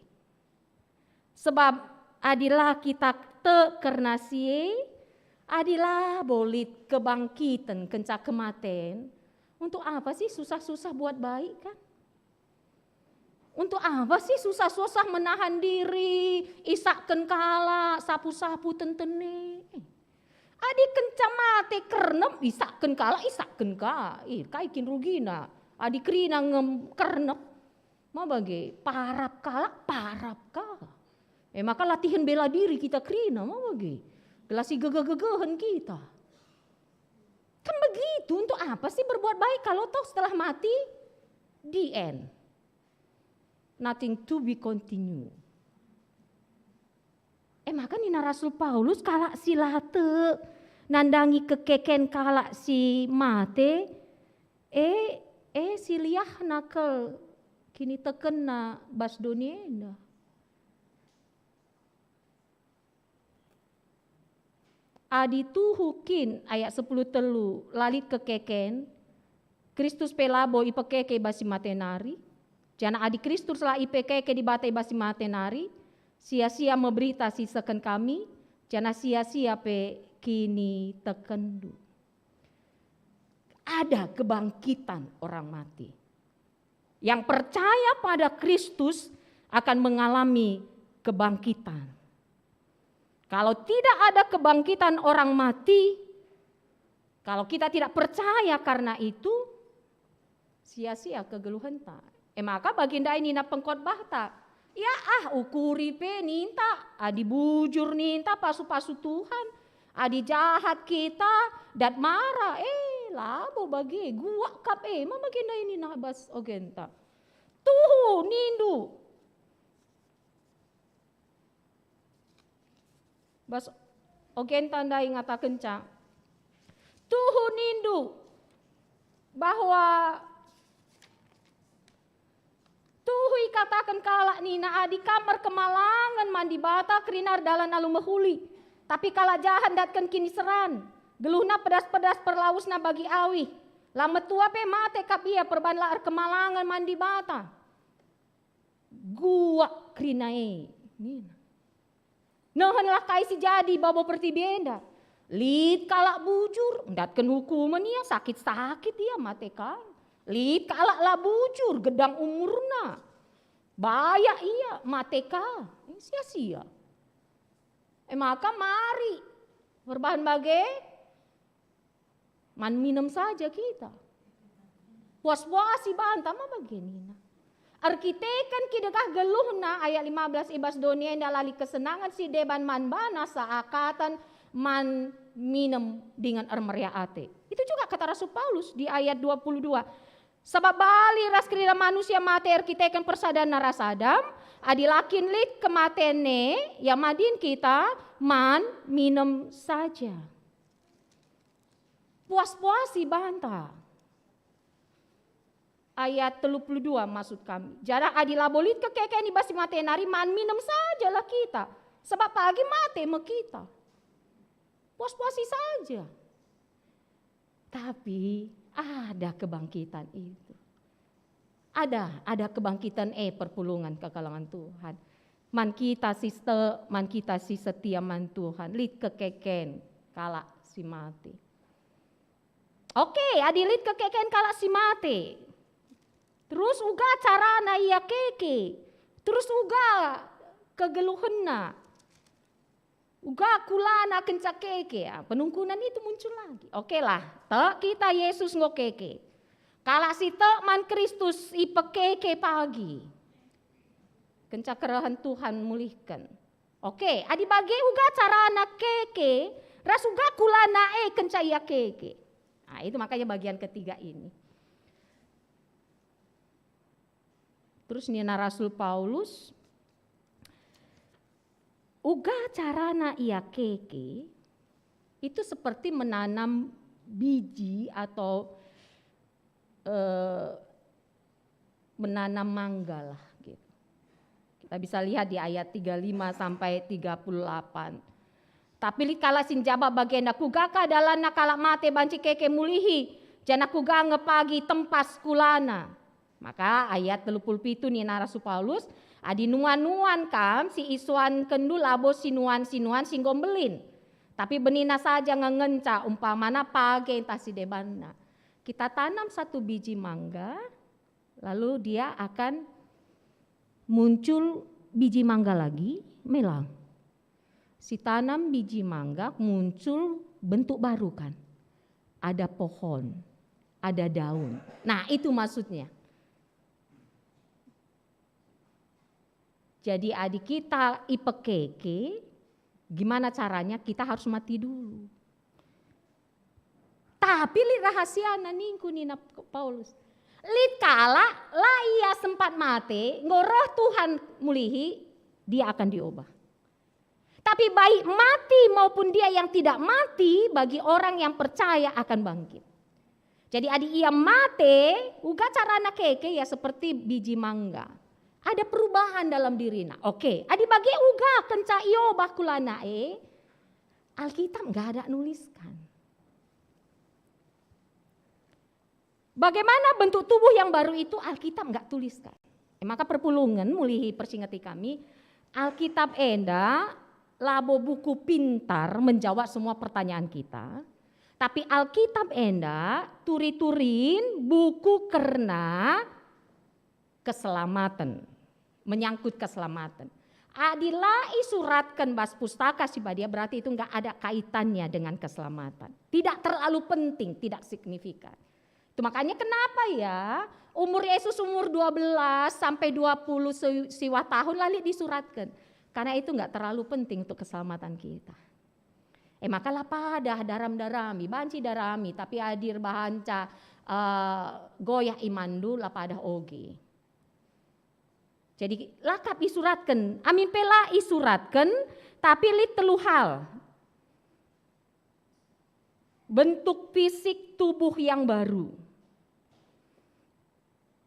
Sebab adi la kita tek kerna si e, adi la bo lit kebangkiten kenca kematen, untuk apa sih susah-susah buat baik, kan? Untuk apa sih susah-susah menahan diri, isakken kalak, sapu-sapu tentene? Eh, adi kenca mate kernep, isakken kalak, isakken ka. Ih, kai kin rugina? Adi kerina nge-, kernep, Ma bage, parap kalak, parap ka. E maka latihen bela diri kita kerina, ma bage. Gelah si gegeh-gegehen kita. Kan begitu, untuk apa sih berbuat baik kalau toh setelah mati, the end. Nothing to be continue. E maka nina Rasul Paulus, kalak si la tek nandangi kekeken kalak si mate, e, e si liahna kal kinitekenna bas doni enda. Adi tuhu kin, ayat sepuluh telu, la lit kekeken, Kristus pe labo ipekeke i bas si mate nari, janah adi Kristus la ipekeke Dibata i bas si mate nari, sia-sia me berita si isehken kami, janah sia-sia pe kinitekenndu. Ada kebangkitan orang mati. Yang percaya pada Kristus akan mengalami kebangkitan. Kalau tidak ada kebangkitan orang mati, kalau kita tidak percaya karena itu, sia-sia kegeluhenta. E maka bagi ndai nina pengkhotbahta, "Ya ah, ukuri pe ninta, adi bujur ninta pasu-pasu Tuhan, adi jahat kita, dat mara, eh, labo bage, guak kap e, ma bage ndai nina bas ogenta. Tuhu nindu." Bas ogenta ndai ngatakenca, "Tuhu nindu bahwa tuhu ikataken kalak nina, adi kam erkemalangen man Dibata kerina erdalan alu mehuli. Tapi kalak jahat ndatken kiniseran, geluhna pedas-pedas perlawesna bagi awih. La metua pe mate kap ia perban la erkemalangen man Dibata." Guak kerina e, nina. Nehenlah kai si jadi babo pertibi enda. Lit kalak bujur, ndatken hukumen ia, sakit-sakit ia, mate ka. Lit kalak la bujur, gedang umurna. Bayak ia, mate ka. Sia-sia. E maka mari perbahan bage, man minem saja kita. Puas-puasi banta, ma bage nina. Erkiteken kidekah geluhna, ayat lima belas, i bas doni enda la lit kesenangen si deban man bana seakatan man minem dingen ermeriah ate. Itu juga kata Rasul Paulus di ayat dua puluh dua. Sabap bali ras kerina manusia mate erkiteken persadanna ras Adam, adi la kin lit kematen e, ia madin kita man minem saja. Puas-puasi banta. Ayat telu puluh dua maksud kami. Janah adi labo lit kekeken i bas si mate nari, man minem sajalah kita, sabap pagi mate me kita. Puas-puasi saja. Tapi ada kebangkitan itu. Ada, ada kebangkitan e perpulungen kekelengen Tuhan. Man kita si sete-, man kita si setia man Tuhan, lit kekeken kalak si mate. Oke, adi lit kekeken kalak si mate, terus uga carana ia keke, terus uga kegeluhenna, uga kulana kenca keke, ah, penungkunan itu muncul lagi. Oke lah, tek kita Yesus enggo keke. Kalak si tek man Kristus ipekeke pagi. Kenca kerehen Tuhan mulihken. Oke, adi bage uga carana keke, ras uga kulana e kenca ia keke. Nah, itu makanya bagian ketiga ini. Terus nina Rasul Paulus, uga carana ia keke, itu seperti menanam biji atau, eh, menanam mangga lah, gitu. Kita bisa lihat di ayat tiga lima sampai tiga puluh delapan. Tapi lit kalak si njabap bagenda, "Kuga ka dalanna kalak mate banci keke mulihi, janah kuga nge pagi tempas kulana?" Maka ayat telu puluh pitu nina Rasul Paulus, "Adi nuan-nuan kam si isuankenndu labo sinuan-sinuan si enggo mbelin, tapi benina saja nge ngenca umpamana page ntah si debanna." Kita tanam satu biji mangga, lalu dia akan muncul biji mangga lagi, melang. Si tanam biji mangga muncul bentuk baru kan. Ada pohon, ada daun. Nah, itu maksudnya. Jadi adi kita ipekeke, gimana caranya? Kita harus mati dulu. Tapi lit rahasiana ningku nina Paulus. Lit kalak la ia sempat mate, enggo reh Tuhan mulihi, dia akan diobah. Tapi baik mati maupun dia yang tidak mati, bagi orang yang percaya akan bangkit. Jadi adi ia mate, uga carana keke ia seperti biji mangga. Ada perubahan dalam dirina. Oke, adi bage uga kenca iobah kulana e, Alkitab nggak ada nuliskan. Bagaimana bentuk tubuh yang baru itu Alkitab nggak tuliskan. E, maka perpulungen mulihi persingeti kami, Alkitab enda labo buku pintar menjawab semua pertanyaan kita, tapi Alkitab enda turi-turin buku kerna keselamaten, menyangkut keselamaten. Adi la isuratken bas Pustaka Si Badia, berarti itu nggak ada kaitannya dengan keselamatan. Tidak terlalu penting, tidak signifikan. Itu makanya kenapa ya, umur Yesus umur dua belas sampai dua puluh si-, siwah tahun la lit disuratken. Karena itu nggak terlalu penting untuk keselamatan kita. E, maka la padah daram-darami, banci darami, tapi adi erbahanca, eh, goyah imanndu, la padah oge. Jadi, la kap isuratken, amin pe la isuratken, tapi lit telu hal. Bentuk fisik tubuh yang baru.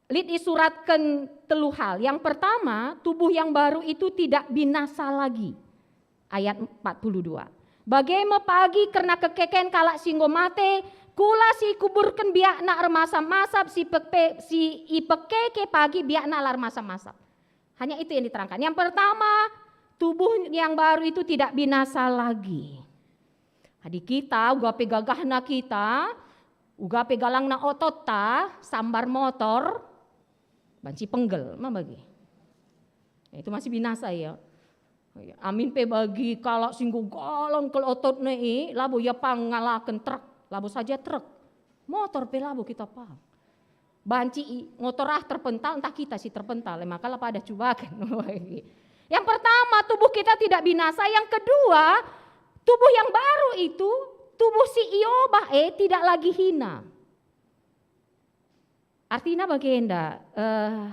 Lit isuratken telu hal. Yang pertama, tubuh yang baru itu tidak binasa lagi. Ayat empat puluh dua. Bage me pagi kerna kekeken kalak si enggo mate, kula si ikuburken biakna ermasap-masap, si pepe-, si ipekeke pagi biakna la ermasap-masap. Hanya itu yang diterangkan. Yang pertama, tubuh yang baru itu tidak binasa lagi. Adi kita, uga pe gagahna kita, uga pe galangna ototta, sambar motor, banci penggel, ma bage. Ya, itu masih binasa ya. Ya, amin pe bagi kalak si enggo galang kal ototna e, labo ia pang ngalaken truk, labo saja truk. Motor pe labo kita pang. Banci i-, motor ah terpental, ntah kita si terpental, e maka la padah cubaken. Yang pertama, tubuh kita tidak binasa. Yang kedua, tubuh yang baru itu, tubuh si iobah e tidak lagi hina. Artina bagenda, eh,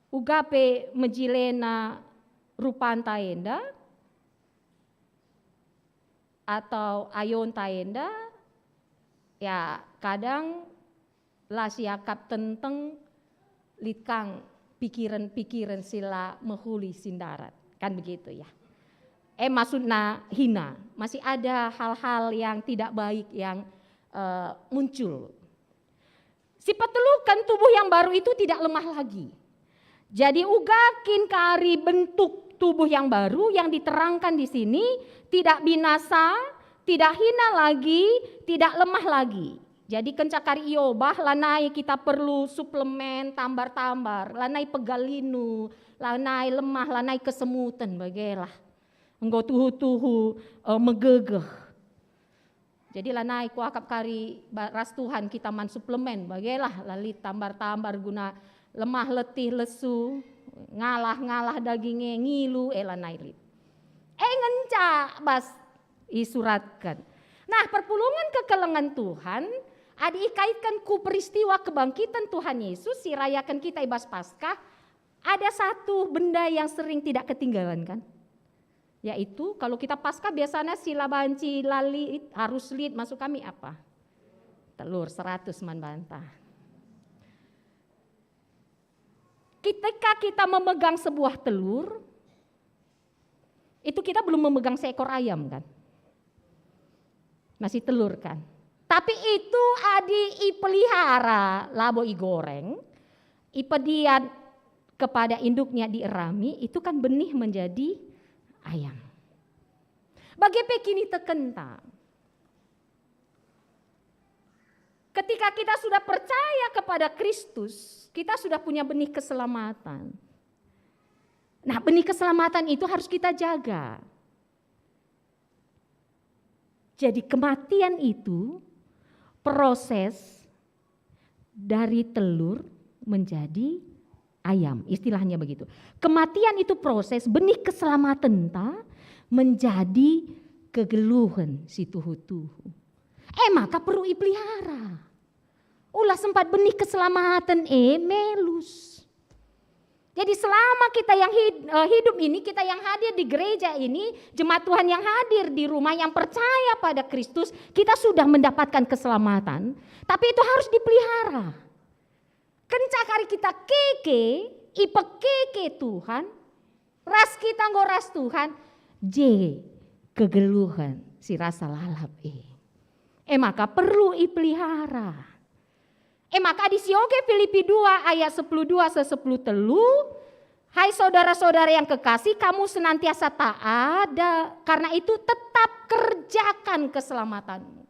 uga pe mejilena rupanta enda, atau ayonta enda, ya, kadang la siakap tenteng lit kang pikiren-pikiren si la mehuli si ndarat. Kan begitu ya. Eh, maksudna hina, masih ada hal-hal yang tidak baik yang, eh, muncul. Sipeteluken, tubuh yang baru itu tidak lemah lagi. Jadi uga kin kari bentuk tubuh yang baru yang diterangkan di sini, tidak binasa, tidak hina lagi, tidak lemah lagi. Jadi kenca kari iobah, lanai kita perlu suplemen tambar-tambar, lanai pegal linu, lanai lemah, lanai kesemuten, bagelah. Enggo tuhu-tuhu, eh, megegeh. Jadi lanai kuakap kari ba-, ras Tuhan kita man suplemen, bagelah la lit tambar-tambar guna lemah, letih, lesu, ngalah-ngalah daging e, ngilu, e lanai lit. E ngenca bas isuratken. Nah, perpulungen kekelengen Tuhan, adi ikaitken ku peristiwa kebangkiten Tuhan Yesus si rayaken kita i bas Paskah, ada satu benda yang sering tidak ketinggalan, kan? Yaitu, kalau kita Paskah biasanya si la banci la lit, harus lit, masuk kami apa? Telur seratus man banta. Ketika kita memegang sebuah telur, itu kita belum memegang seekor ayam, kan? Masih telur, kan? Tapi itu adi ipelihara, labo igoreng, ipediat kepada induknya, dierami, itu kan benih menjadi ayam. Bage pe kinitekenta. Ketika kita sudah percaya kepada Kristus, kita sudah punya benih keselamatan. Nah, benih keselamatan itu harus kita jaga. Jadi kematian itu proses dari telur menjadi ayam, istilahnya begitu. Kematian itu proses benih keselamatan ta menjadi kegeluhen si tuhu-tuhu. E maka perlu ipelihara. Ulah sempat benih keselamatan e melus. Jadi selama kita yang hid-, eh, hidup ini, kita yang hadir di gereja ini, jemaat Tuhan yang hadir di rumah, yang percaya pada Kristus, kita sudah mendapatkan keselamatan, tapi itu harus dipelihara. Kenca kari kita keke, ipekeke Tuhan, ras kita enggo ras Tuhan, je kegeluhen si rasa lalap e. E maka perlu ipelihara. E maka adi sioge Filipi dua ayat sepuluh dua seh sepuluh telu, "Hai saudara-saudara yang kekasih, kamu senantiasa taat, da-, karena itu tetap kerjakan keselamatanmu."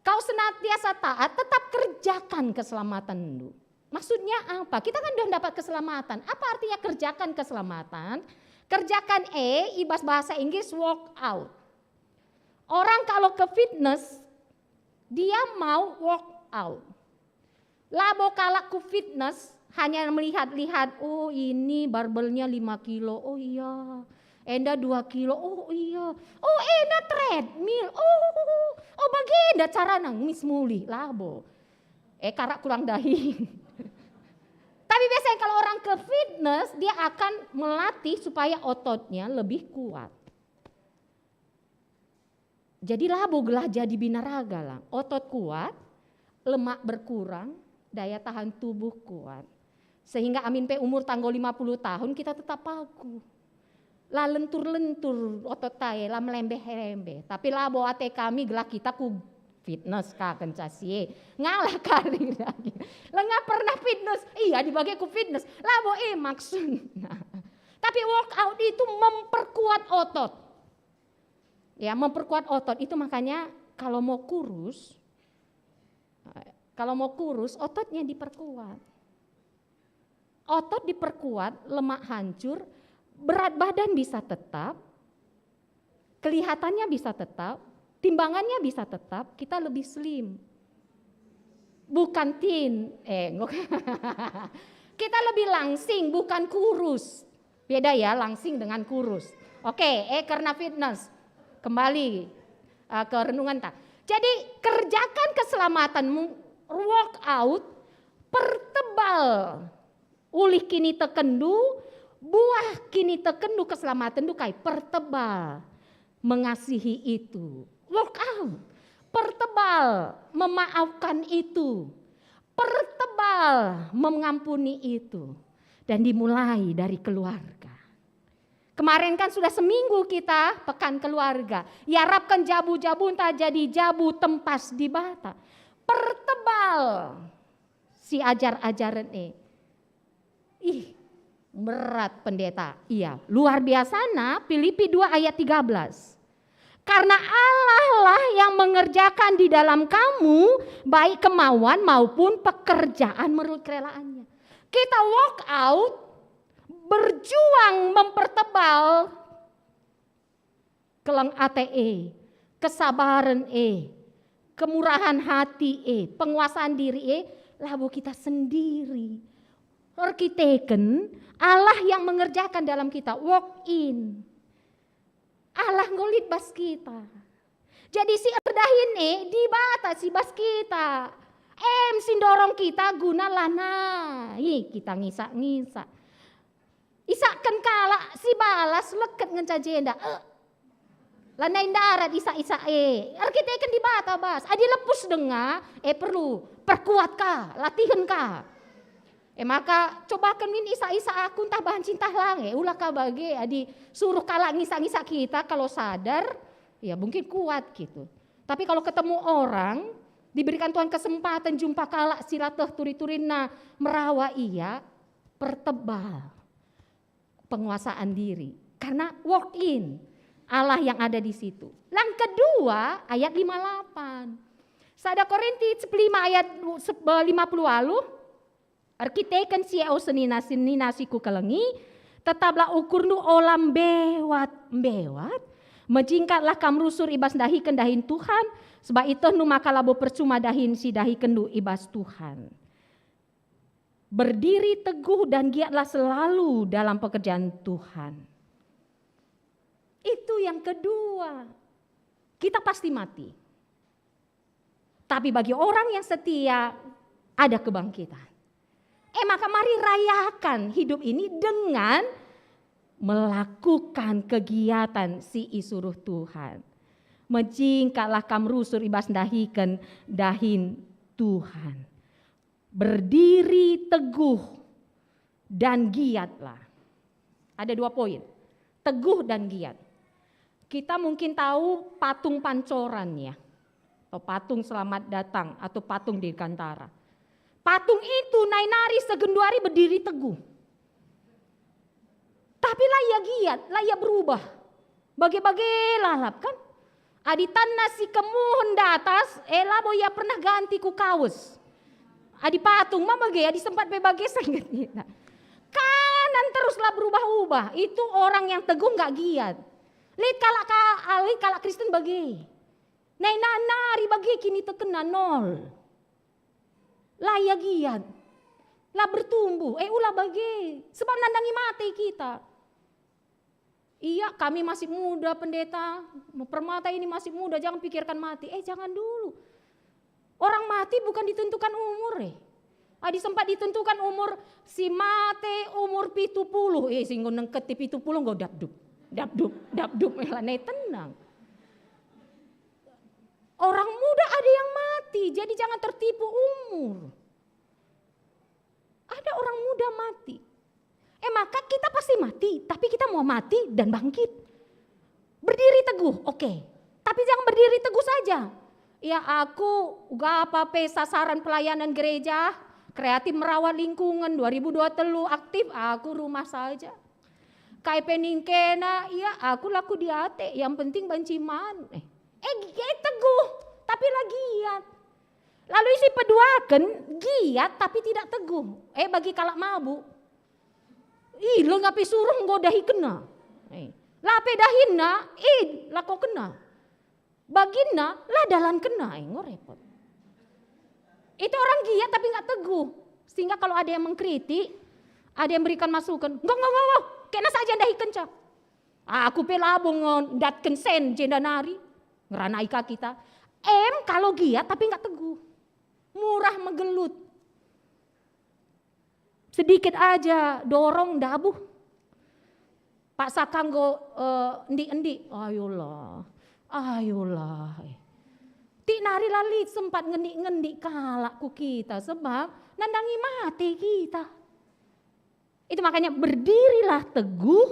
Kau senantiasa taat, tetap kerjakan keselamatanndu. Maksudnya apa? Kita kan udah dapat keselamatan. Apa artinya kerjakan keselamatan? Kerjakan e, i bas bahasa Inggris, work out. Orang kalau ke fitness, dia mau work out. Labo kalak ku fitness hanya melihat-lihat, "Oh, ini barbelnya lima kilo, oh iya, enda dua kilo, oh iya, oh enda treadmill, oh, oh, oh, oh, bagenda carana ngemis mulih." Labo. Eh, karak kurang dahin. Tapi biasanya kalau orang ke fitness, dia akan melatih supaya ototnya lebih kuat. Jadi labo gelah jadi binaraga lang. Otot kuat, lemak berkurang, daya tahan tubuh kuat. Sehingga amin pe umur tanggo lima puluh tahun kita tetap pagu. La lentur-lentur otot ta e, la melembeh-lembeh. Tapi labo ate kami gelah kita ku fitness ka kenca si e. Ngalah kari lagi. Langa pernah fitness, iya dibage ku fitness. Labo e maksudna. Tapi workout itu memperkuat otot. Ya, memperkuat otot itu makanya kalau mau kurus, kalau mau kurus ototnya diperkuat. Otot diperkuat, lemak hancur, berat badan bisa tetap, kelihatannya bisa tetap, timbangannya bisa tetap, kita lebih slim. Bukan thin, eh, kita lebih langsing, bukan kurus. Beda ya, langsing dengan kurus. Oke, eh, karena fitness. Kembali, eh, ke renungan ta. Jadi, kerjakan keselamatanmu, work out, pertebal ulih kinitekenndu, buah kinitekenndu, keselamatenndu kai, pertebal mengasihi itu. Work out, pertebal memaafkan itu. Pertebal mengampuni itu. Dan dimulai dari keluarga. Kemarin kan sudah seminggu kita pekan keluarga. Iarapken jabu-jabunta jadi jabu tempas Dibata. Pertebal si ajar-ajaren e. Ih, berat pendeta. Iya, luar biasana Filipi dua ayat tiga belas. Karena Allah lah yang mengerjakan di dalam kamu, baik kemauan maupun pekerjaan menurut kerelaannya. Kita work out, berjuang mempertebal keleng ate e, kesabaren e, kemurahan hati e, penguasaan diri e, labo kita sendiri. Erkiteken Allah yang mengerjakan dalam kita, work in. Allah enggo lit bas kita. Jadi si erdahin e Dibata si bas kita. Em si ndorong kita guna lanai kita ngisak-ngisak. Isakken kalak si balas leket ngenca jenda. Eh. Lanai ndarat isak-isak e. Erkiteken Dibata bas. Adi lepus denga, eh perlu perkuat ka, latihen ka. E maka cobaken min isak-isak aku ntah banci ntah lang, e ula ka bage adi suruh kalak ngisak-ngisak kita kalau sadar, ya mungkin kuat gitu. Tapi kalau ketemu orang, diberikan Tuhan kesempatan jumpa kalak si la teh turi-turinna merawa ia, pertebal penguasaan diri. Karena walk in, Allah yang ada di situ. Yang kedua, ayat lima lapan. Sada Korinti lima ayat lima puluh waluh, erkiteken si e o senina-senina si kukelengi, tetaplah ukurndu ola mbewat-mbewat, mejingkatlah kam rusur i bas ndahiken dahin Tuhan, sebab ietehndu maka labo percuma dahin si dahikenndu i bas Tuhan. Berdiri teguh dan giatlah selalu dalam pekerjaan Tuhan. Itu yang kedua. Kita pasti mati. Tapi bagi orang yang setia, ada kebangkitan. Eh, maka mari rayakan hidup ini dengan melakukan kegiatan si isuruh Tuhan. Mejingkatlah kam rusur i bas ndahiken dahin Tuhan. Berdiri teguh dan giatlah. Ada dua poin, teguh dan giat. Kita mungkin tahu patung Pancoran, ya, atau patung Selamat Datang, atau patung Dirgantara. Patung itu nai nari segenduari berdiri teguh. Tapi la ia giat, la ia berubah. Bage-bage lalap, kan? Adi tanna si kemuhen datas, eh, labo ia pernah ganti ku kawes. Adi patung ma bage, adi sempat pe bage sengget. Kanan terus la berubah-ubah. Itu orang yang teguh nggak giat. Lit kalak ka, lit kalak Kristen bage. Nai nari bage kinitekenna nol. La ia giat. La bertumbuh. Eh, ula bage. Sebab nandangi mate kita. Iya, kami masih muda, pendeta. Permata ini masih muda, jangan pikirkan mati. Eh, jangan dulu. Orang mati bukan ditentukan umur, eh. Adi sempat ditentukan umur si mate umur pitu puluh, eh, si enggo nengketi pitu puluh enggo dapdup, dapdup, dapdup, eh, lanai tenang. Orang muda ada yang mati, jadi jangan tertipu umur. Ada orang muda mati. Eh, maka kita pasti mati, tapi kita mau mati dan bangkit. Berdiri teguh, oke. Tapi jangan berdiri teguh saja. Ya, aku uga apa pe sasaran pelayanan gereja, kreatif merawat lingkungan dua ribu dua telu aktif, aku rumah saja. Kai pe ningkena, ya, aku laku diate, yang penting banci man. Eh, eh, eh, teguh, tapi la giat. Lalu isi peduaken, giat tapi tidak teguh. Eh, bagi kalak mabuk. Ih, lo ngape suruh enggo dahikenna. Eh, la pe dahinna, ih, lakokenna. Baginna, la dalankenna, eh, enggo repot. Itu orang giat tapi nggak teguh. Sehingga kalau ada yang mengkritik, ada yang berikan masukan, "Enggo, enggo, enggo, enggo, kena saja ndahikenca. Aku pe labo nge-, ndatken sen jenda nari, ngeranai ka kita." Em, kalau giat tapi nggak teguh. Murah megelut. Sedikit aja dorong ndabuh. Paksa ka enggo, eh, endik-endik. Ayolah, ayolah. Tik nari la lit sempat ngendik-ngendik kalak ku kita, sebab nandangi mate kita. Itu makanya berdirilah teguh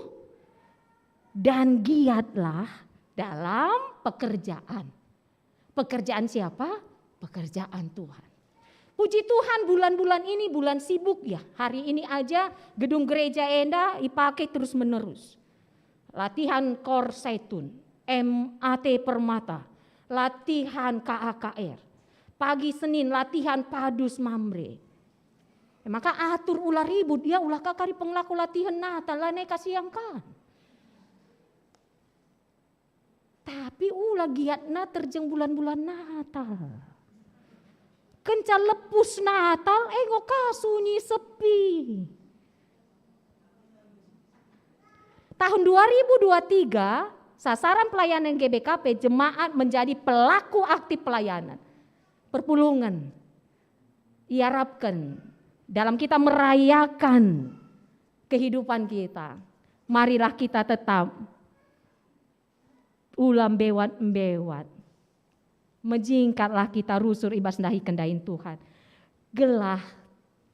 dan giatlah dalam pekerjaan. Pekerjaan siapa? Pekerjaan Tuhan. Puji Tuhan, bulan-bulan ini bulan sibuk, ya. Hari ini aja gedung gereja enda ipake terus-menerus. Latihan Kor Saitun, M A T Permata, latihan K A K R. Pagi Senin latihan Padus Mamre. Maka atur ula ribut, ya, ula ka kari pengelaku latihan Natal, lanai kasiangkan. Tapi ula giatna terjeng bulan-bulan Natal. Kenca lepus Natal, enggo ka sunyi sepi. Tahun dua ribu dua tiga, sasaran pelayanan G B K P jemaat menjadi pelaku aktif pelayanan. Perpulungen. Iarapken dalam kita merayakan kehidupan kita, marilah kita tetap ula mbewat-mbewat. Mejingkatlah kita rusur i bas ndahiken dahin Tuhan. Gelah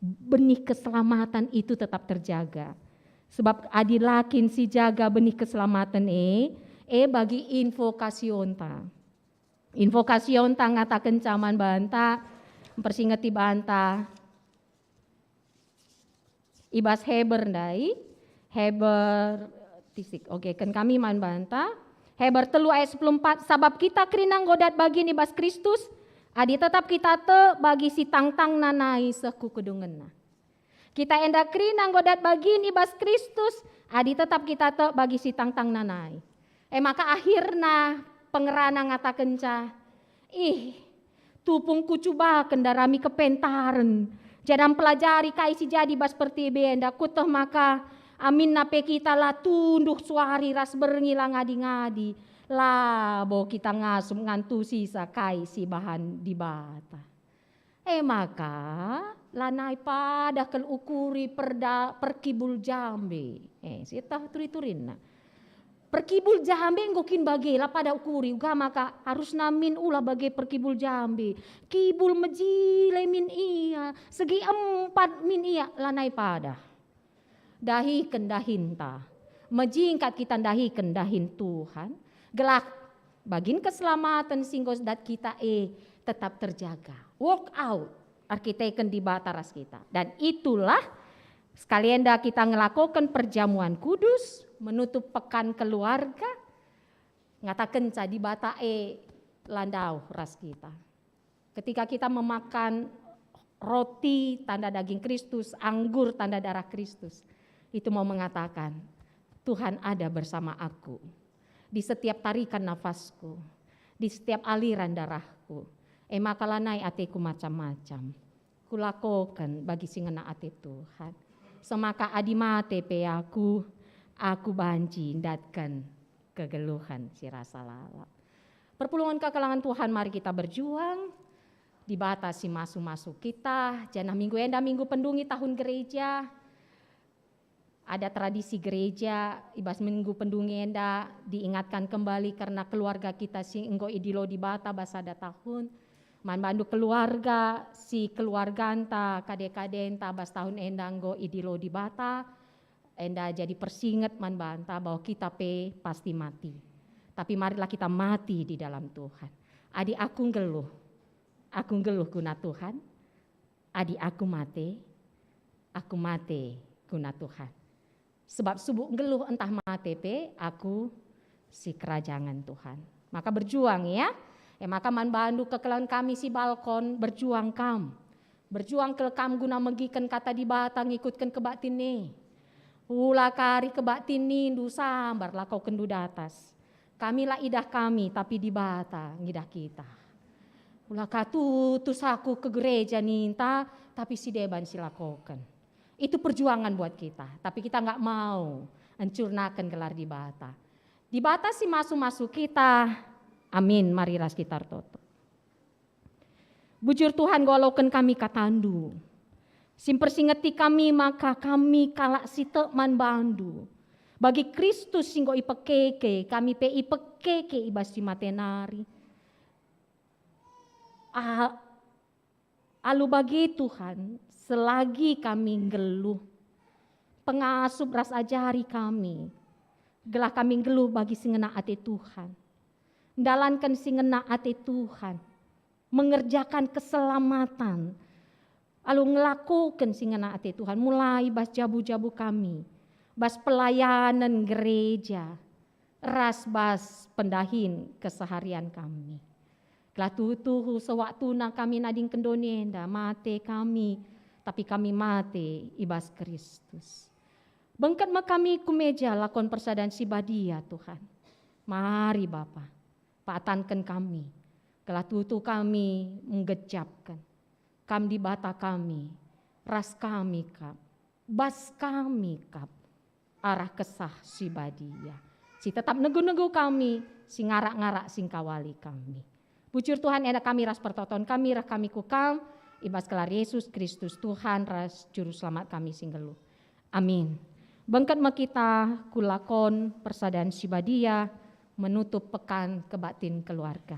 benih keselamatan itu tetap terjaga. Sebab adi la kin sijaga benih keselamatan e, e bagi invokasionta. Invokasionta ngatakenca man banta, mpersingeti banta. I bas Heber ndai, Heber, tisik. Oke, ken kami man banta. Heber telu ayat sepuluh empat, sabap kita kerina enggo dat bagin i bas Kristus, adi tetap kita tek bagi si tangtangna nai seh ku kedungenna. Kita enda kerina enggo dat bagin i bas Kristus, adi tetap kita tek bagi si tangtangna nai. E maka akhirna pengerana ngatakenca, "Ih, tupung kucubaken ndarami kepentaren, Janah mpelajari kai si jadi bas pertibi enda, kueteh maka aminna pe kita la tunduh suari ras berngi la ngadi-ngadi, labo kita ngasup ngantusisa kai si ibahan Dibata. E maka, lanai padah kal ukuri perda-, perkibul jambe. E, sieteh turi-turinna. Perkibul jambe enggo kin bage, la padah ukuri, uga maka arusna min ulah bage perkibul jambe. Kibul mejile min ia, segi empat min ia, lanai padah. Dahiken dahinta. Mejingkat kita ndahiken dahin Tuhan, gelah bagin keselamaten si enggo dat kita e tetap terjaga. Walk out, erkiteken Dibata ras kita. Dan itulah sekali enda kita ngelakoken perjamuan kudus, menutup pekan keluarga, ngatakenca Dibata e la ndauh ras kita. Ketika kita memakan roti tanda daging Kristus, anggur tanda darah Kristus, itu mau mengatakan, "Tuhan ada bersama aku di setiap tarikan nafasku, di setiap aliran darahku. E maka lanai ateku macam-macam. Kulakoken bagi si ngena ate Tuhan. Semaka adi mate pe aku, aku banci ndatken kegeluhen si rasa lalap." Perpulungen kekelengen Tuhan, mari kita berjuang. Dibata si masu-masu kita, janah minggu enda minggu pendungi tahun gereja. Ada tradisi gereja, i bas minggu pendungi enda diingatkan kembali kerna keluarga kita si enggo idilo Dibata bas sada tahun. Man bandu keluarga si keluarganta, kade-kadenta bas tahun enda enggo idilo Dibata, enda jadi persinget man banta bahwa kita pe pasti mati. Tapi marilah kita mati di dalam Tuhan. Adi aku nggeluh, aku nggeluh guna Tuhan. Adi aku mate, aku mate guna Tuhan. Sebab subuk nggeluh ntah mate pe aku sikerajangen Tuhan. Maka berjuang, ya. E maka man bandu kekelengen kami si balkon, berjuang kam. Berjuang kal kam guna megiken kata Dibata, ngikutken kebaktin e. Ula kari kebaktin nindu sambar lakokenndu datas. Kami la idah kami, tapi Dibata ngidah kita. Ula ka tutus aku ke gereja ninta, tapi si deban si lakoken. Itu perjuangan buat kita, tapi kita nggak mau encurnaken gelar Dibata. Dibata si masu-masu kita. Amin. Mari ras kita ertoto. Bujur Tuhan, enggo aloken kami katandu. Si mpersingeti kami maka kami kalak si tek man bandu. Bagi Kristus si enggo ipekeke, kami pe ipekeke i bas si mate nari. A-, alu bage Tuhan, selagi kami nggeluh, pengasup ras ajari kami, gelah kami nggeluh bagi si ngena ate Tuhan. Ndalanken si ngena ate Tuhan, mengerjakan keselamatan, alu ngelakoken si ngena ate Tuhan, mulai bas jabu-jabu kami, bas pelayanen gereja, ras bas pendahin keseharian kami. Gelah tuhu-tuhu sewaktuna kami nadingken doni enda, mate kami, tapi kami mate i bas Kristus. Bengket me kami ku meja lakon persadan si badia, Tuhan. Mari, Bapa, patanken kami, gelah tuhu-tuhu kami nggejapken. Kam Dibata kami, ras kami kap, bas kami kap arah Kesah Si Badia, si tetap negu-negu kami, si ngarak-ngarak, si ngkawali kami. Bujur Tuhan, enda kami ras pertoton kami, reh kami ku Kam, i bas gelar Yesus Kristus, Tuhan ras Juru Selamat kami si nggeluh. Amin. Bengket me kita ku lakon persadan si badia menutup pekan kebaktin keluarga.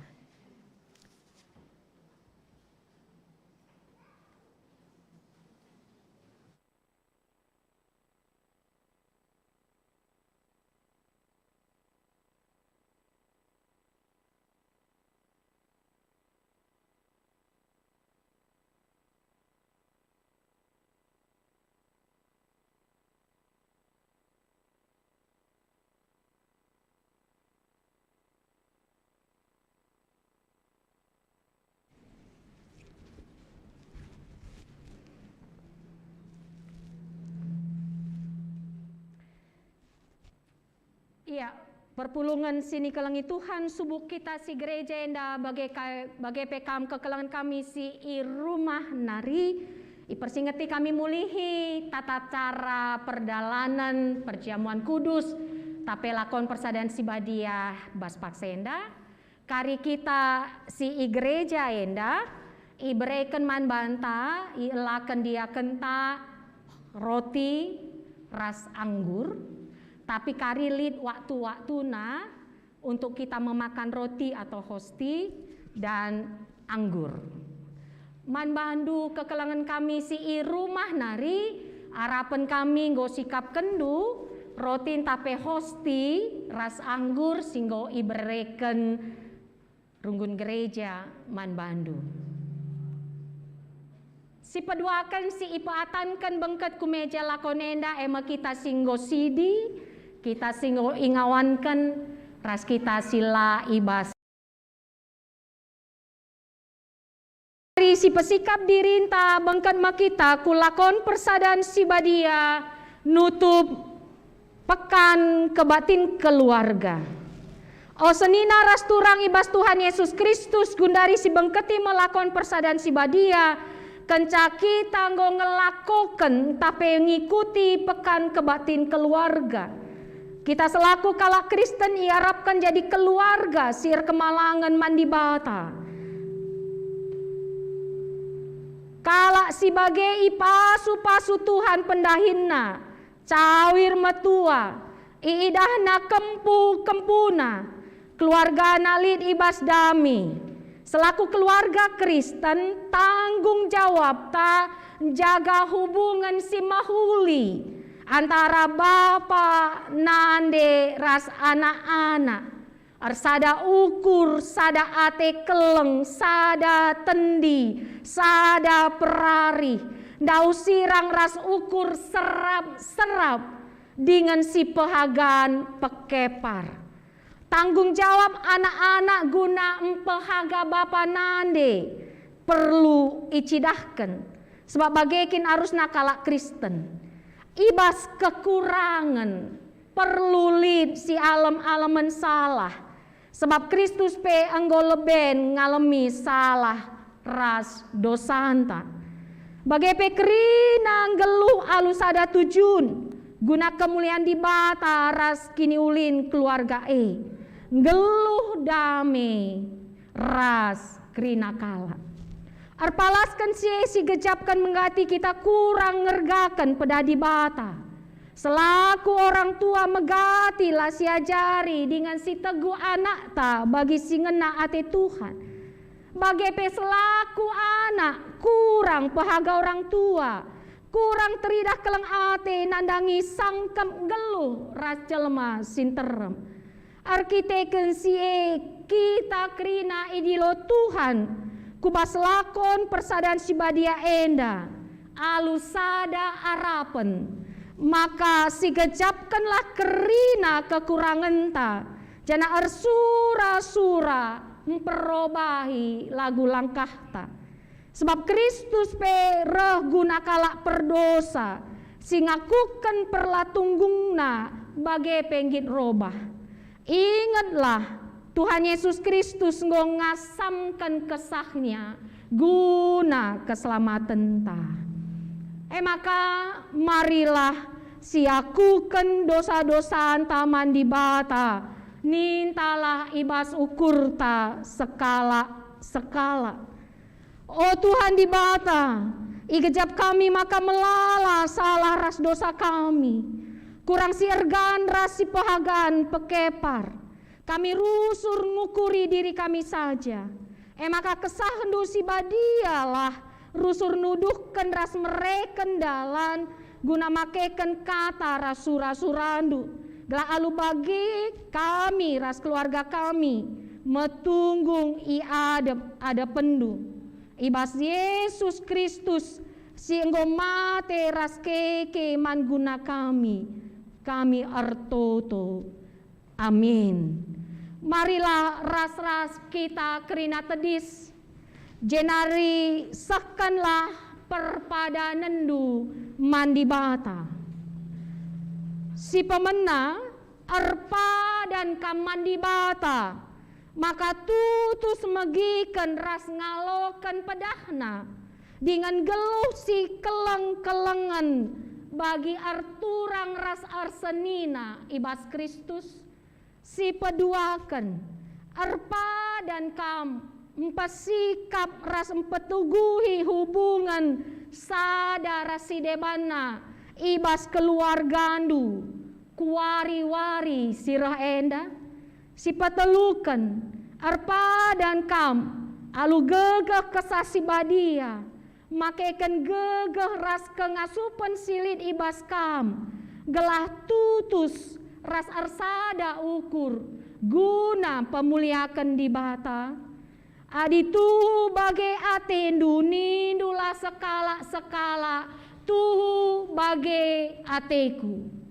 Ia, perpulungen si nikelengi Tuhan, subuk kita si gereja enda bage ka-, bage pe kam kekelengen kami si i rumah nari, Ipersingeti kami mulihi tata cara perdalanen perjamuan kudus, tape lakon persadan si badia bas paksa enda. Kari kita si i gereja enda ibereken man banta, ielaken diakenta roti ras anggur, tapi kari lit waktu-waktuna untuk kita memakan roti atau hosti dan anggur. Man bandu kekelengen kami si i rumah nari, arapen kami enggo sikapkenndu roti ntah pe hosti ras anggur si enggo ibereken runggun gereja man bandu. Si peduaken si ipeatanken bengket ku meja lakon enda e me kita si enggo sidi, kita si enggo ingawanken, ras kita si la i bas. Ari si pesikap dirinta bengket me kita ku lakon persadan si badia nutup Pekan Kebaktin Keluarga. O senina ras turang i bas Tuhan Yesus Kristus, gundari si bengketi me lakon persadan si badia, kenca kita enggo ngelakoken ntah pe ngikuti Pekan Kebaktin Keluarga. Kita selaku kalak Kristen iarapken jadi keluarga si erkemalangen man Dibata. Kalak si bage ipasu-pasu Tuhan pendahinna, cawir metua, iidahna kempu-kempuna, keluargana lit i bas dame. Selaku keluarga Kristen, tanggung jawabta njaga hubungen si mehuli antara bapa, nande, ras anak-anak. Ersada ukur, sada ate keleng, sada tendi, sada perarih, ndauh sirang ras ukur serap-serap dingen si pehagan pekepar. Tanggung jawab anak-anak guna mpehaga bapa nande perlu icidahken, sebab bage kin arusna kalak Kristen. I bas kekurangen perlu lit si alem-alemen salah, sebab Kristus pe enggo leben ngalemi salah ras dosanta. Bage pe kerina nggeluh alu sada tujun, guna kemulian Dibata ras kiniulin keluarga e. Nggeluh dame ras kerina kalak. Erpalasken si e si gejapken menggati kita kurang ngergaken pedah Dibata. Selaku orang tua megati la siajari dingen si teguh anakta bagi si ngena ate Tuhan. Bage pe selaku anak kurang pehaga orang tua, kurang teridah keleng ate nandangi sangkep nggeluh ras jelma si nterem. Erkiteken si e, kita kerina idilo Tuhan ku bas lakon persadan si badia enda alu sada arapen, maka sigejapkenlah kerina kekurangenta, janah ersura-sura mperobahi lagu langkahta. Sebab Kristus pe reh guna kalak perdosa, si ngakuken perlatunggungna bage pe nggit robah. Ingetlah, Tuhan Yesus Kristus enggo ngasamken kesahNya guna keselamatenta. E maka, marilah siakuken dosa-dosanta man Dibata, nintalah i bas ukurta sekalak-sekalak. O Tuhan Dibata, igejap kami maka melala salah ras dosa kami, kurang si ergan ras si pehagan pekepar. Kami rusur ngukuri diri kami saja. E maka KesahNdu si badialah rusur nuduhken ras mereken dalan guna makeken kata ras sura-suraNdu, gelah alu bage kami ras keluarga kami metunggung i adep-adepenNdu. I bas Yesus Kristus si enggo mate ras keke man guna kami, kami ertoto. Amin. Marilah ras-ras kita kerina tedis, jenari sehkenlah perpadanenndu man Dibata. Si pemena, erpadan kam man Dibata, maka tutus megiken ras ngaloken pedahNa, dingen geluh si keleng-kelengen bagi erturang ras ersenina i bas Kristus, si peduaken, erpadan kam mpesikap ras mpetuguhi hubungen sada ras si debanna i bas keluargandu, kuari-wari si reh enda. Si peteluken, erpadan kam alu gegeh Kesah Si Badia, makeken gegeh ras kengasupen si lit i bas kam, gelah tutus ras ersada ukur guna pemuliaken Dibata. Adi tuhu bage atendu, nindulah sekalak-sekalak, "Tuhu bage ateku."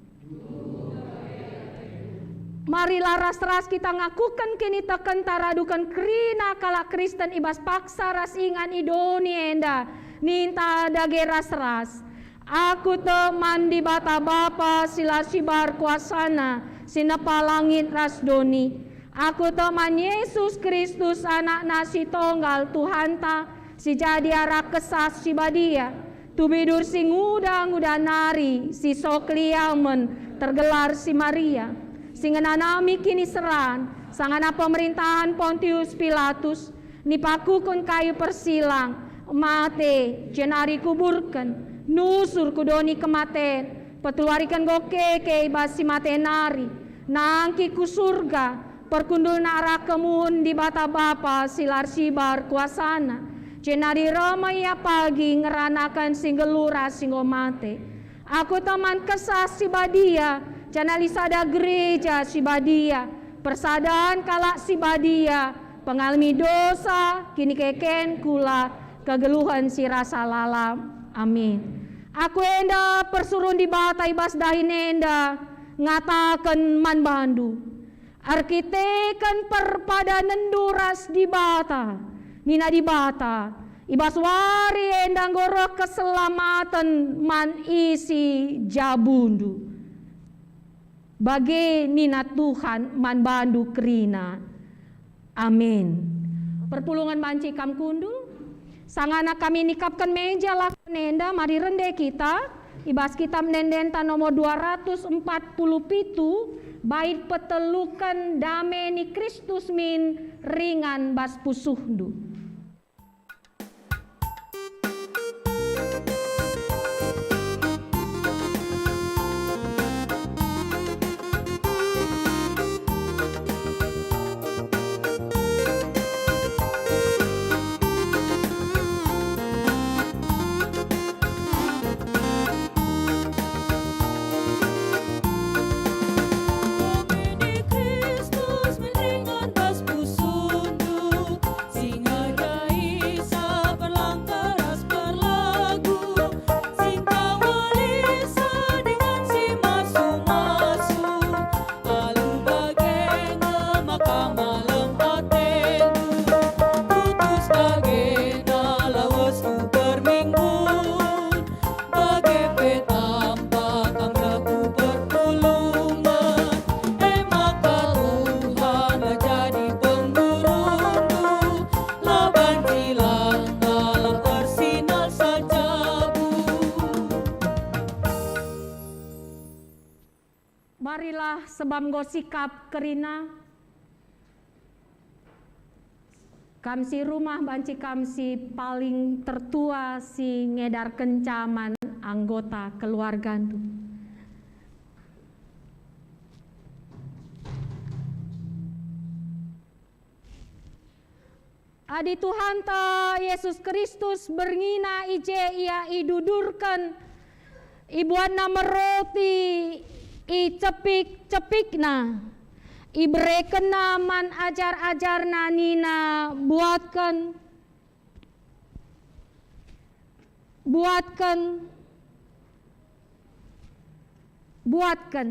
Marilah ras-ras kita ngakuken kinitekenta raduken kerina kalak Kristen i bas paksa ras ingan i doni enda. Ninta dage ras-ras, "Aku tek man Dibata Bapa si la sibar kuasana, si nepa langit ras doni. Aku tek man Jesus Kristus, AnakNa si Tonggal, Tuhanta, si jadi arah Kesah Si Badia, tubidur si nguda-nguda nari, si sok liamen, tergelar si Maria, si ngenanami kiniseran, sangana pemerintahan Pontius Pilatus, nipakuken kayu persilang, mate, jenari kuburken, nusur ku doni kematen, peteluariken enggo keke i bas si mate nari, nangkih ku Surga, perkundulna arah kemuhen Dibata Bapa si la ersibar kuasana, jenari reh me Ia pagi ngeranaken si nggeluh ras si enggo mate. Aku tek man Kesah Si Badia, janah lit sada gereja si badia, persadan kalak si badia, pengalemi dosa, kinikeken kula, kegeluhen si rasa lalap. Amin. Aku enda persuruhen Dibata i bas dahin enda ngataken man bandu, erkiteken perpadanenndu ras Dibata, nina Dibata, i bas wari enda enggo reh keselamaten man isi jabundu. Bage nina Tuhan man bandu kerina. Amin. Perpulungen banci kam kundul. Sangana kami nikapken meja lakon enda, mari rende kita i bas Kitab Ende-endenta nomor dua ratus empat puluh pitu, bait peteluken, "Dame ni Kristus min ringan bas pusuhndu." Si ngajari sa perlangka ras perlagu, si engkawalisa dengan si masu-masu. Alu bage nge maka malem atendu, tutus dage na lawesku perminggun. Bage pe tampa kam reh ku perpulungen, e maka Tuhan la jadi penggurundu, la banci lang dalam ersinal sajabu. Marilah sebab enggo sikap kerina. Kam si rumah banci kam si paling tertua si ngedarkenca man anggota keluargandu. Adi Tuhanta Jesus Kristus berngina i je Ia idudurken, ibuatNa me roti, icepik-cepikNa, iberekenNa man ajar-ajarNa nina, "Buatken, buatken, buatken."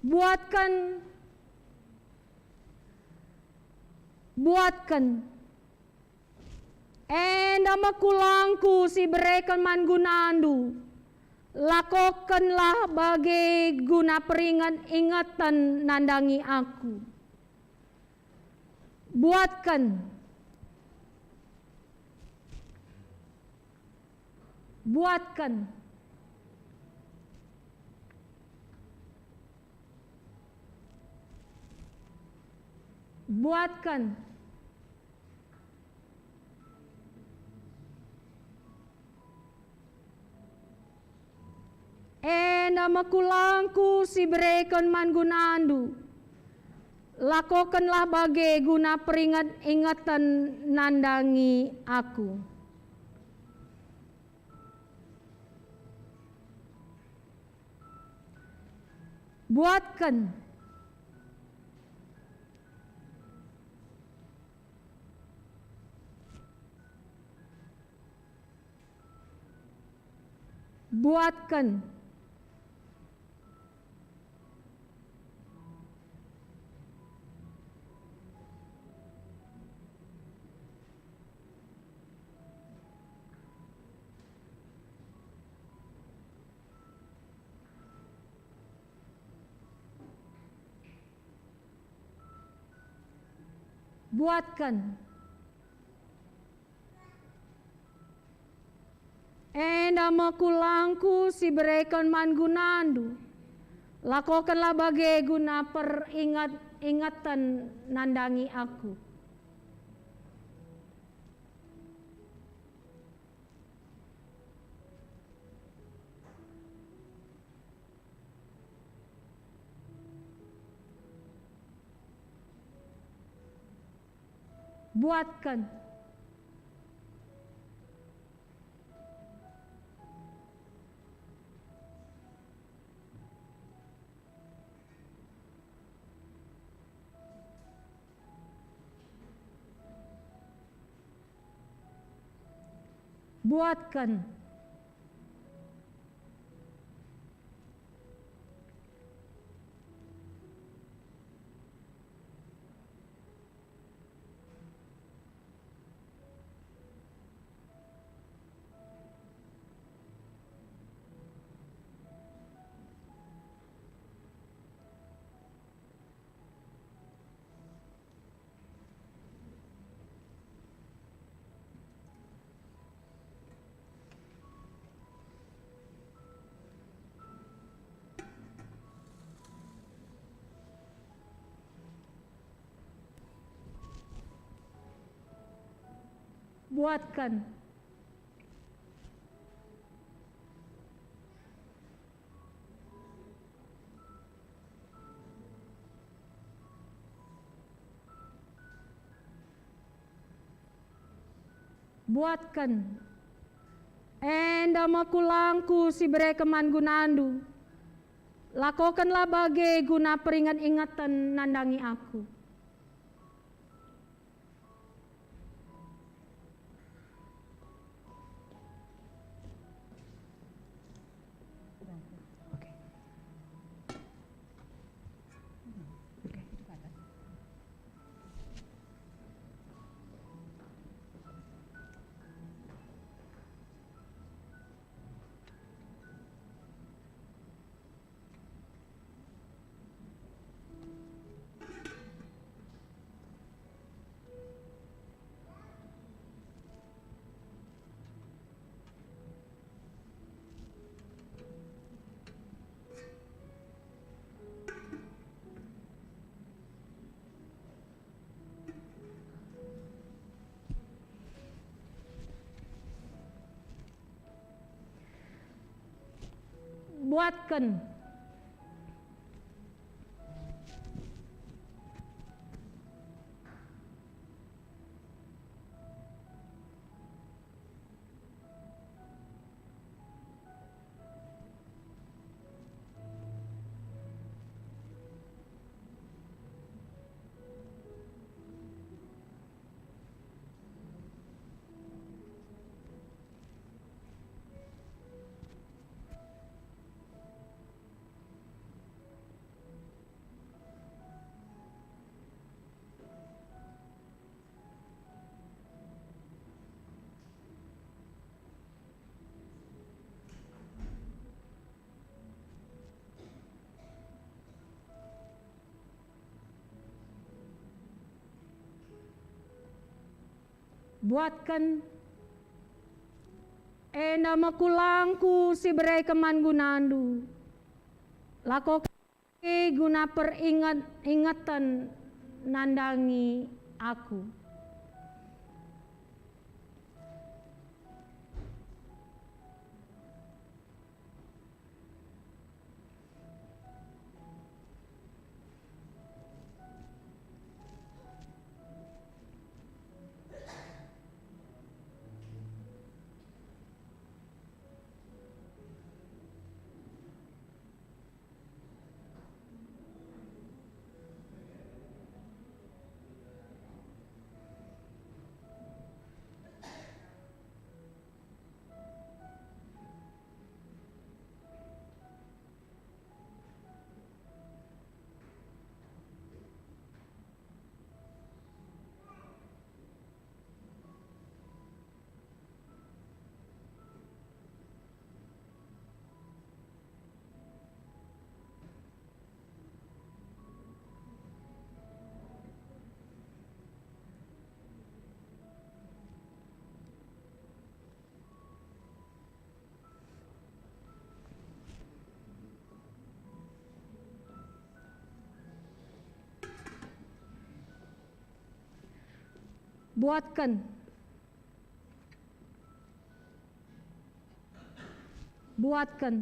Buatken, buatken. Enda me kulangku si ibereken man gunandu. Lakokenlah bage guna peringet-ingeten nandangi Aku. Buatken. Buatken. Buatken. Enda me kulangKu si ibereken man gunandu. Lakokenlah bage guna peringet-ingeten nandangi Aku. Buatken. Buatken. Buatken. Enda me kulangKu si ibereken man gunandu. Lakokenlah bage guna peringet-ingeten nandangi Aku. Buatken. Buatken. Buatken. Buatken. Enda me kulangKu si ibereken man gunandu. Lakokenlah bage guna peringet-ingeten nandangi Aku. Oke. Oke. Buatken. Buatken enda me kulangku si bereken man gunandu. Lako guna peringet-ingeten nandangi aku. Buatken. Buatken.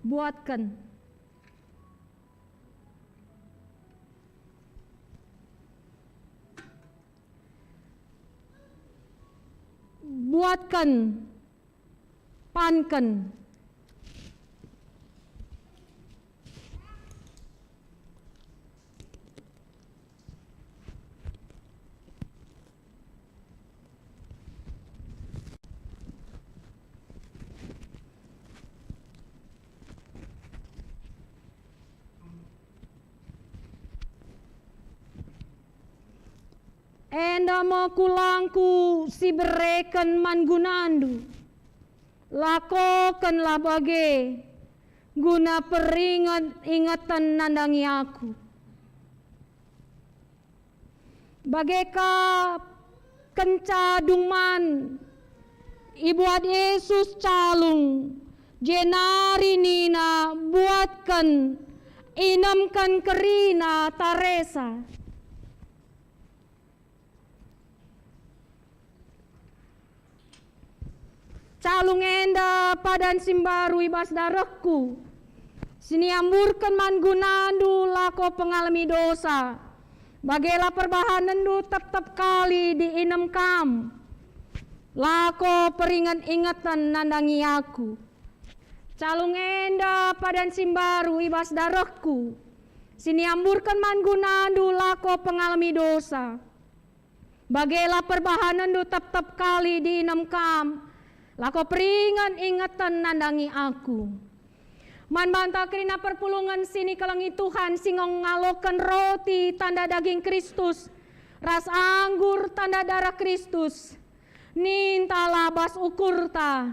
Buatken. Buatken. Panken. Enda me kulangku si bereken man gunandu. Lakokenlah bage, guna peringet-ingeten nandangi aku. Bage ka kenca dung man ibuat Jesus calung, jenari nina, "Buatken, inemken kerina taresa." Calung enda padan si mbaru i bas darehku, si niamburken man gunandu lako pengalemi dosa. Bagela perbahanenndu tep-tep kali diinem kam, lako peringet-ingeten nandangi aku. Calung enda padan si mbaru i bas darehku, si niamburken man gunandu lako pengalemi dosa. Bagela perbahanenndu tep-tep kali diinem kam, lako peringet-ingeten nandangi aku. Man banta kerina perpulungen si nikelengi Tuhan si ngaloken roti tanda daging Kristus, ras anggur tanda darah Kristus, nintalah bas ukurta,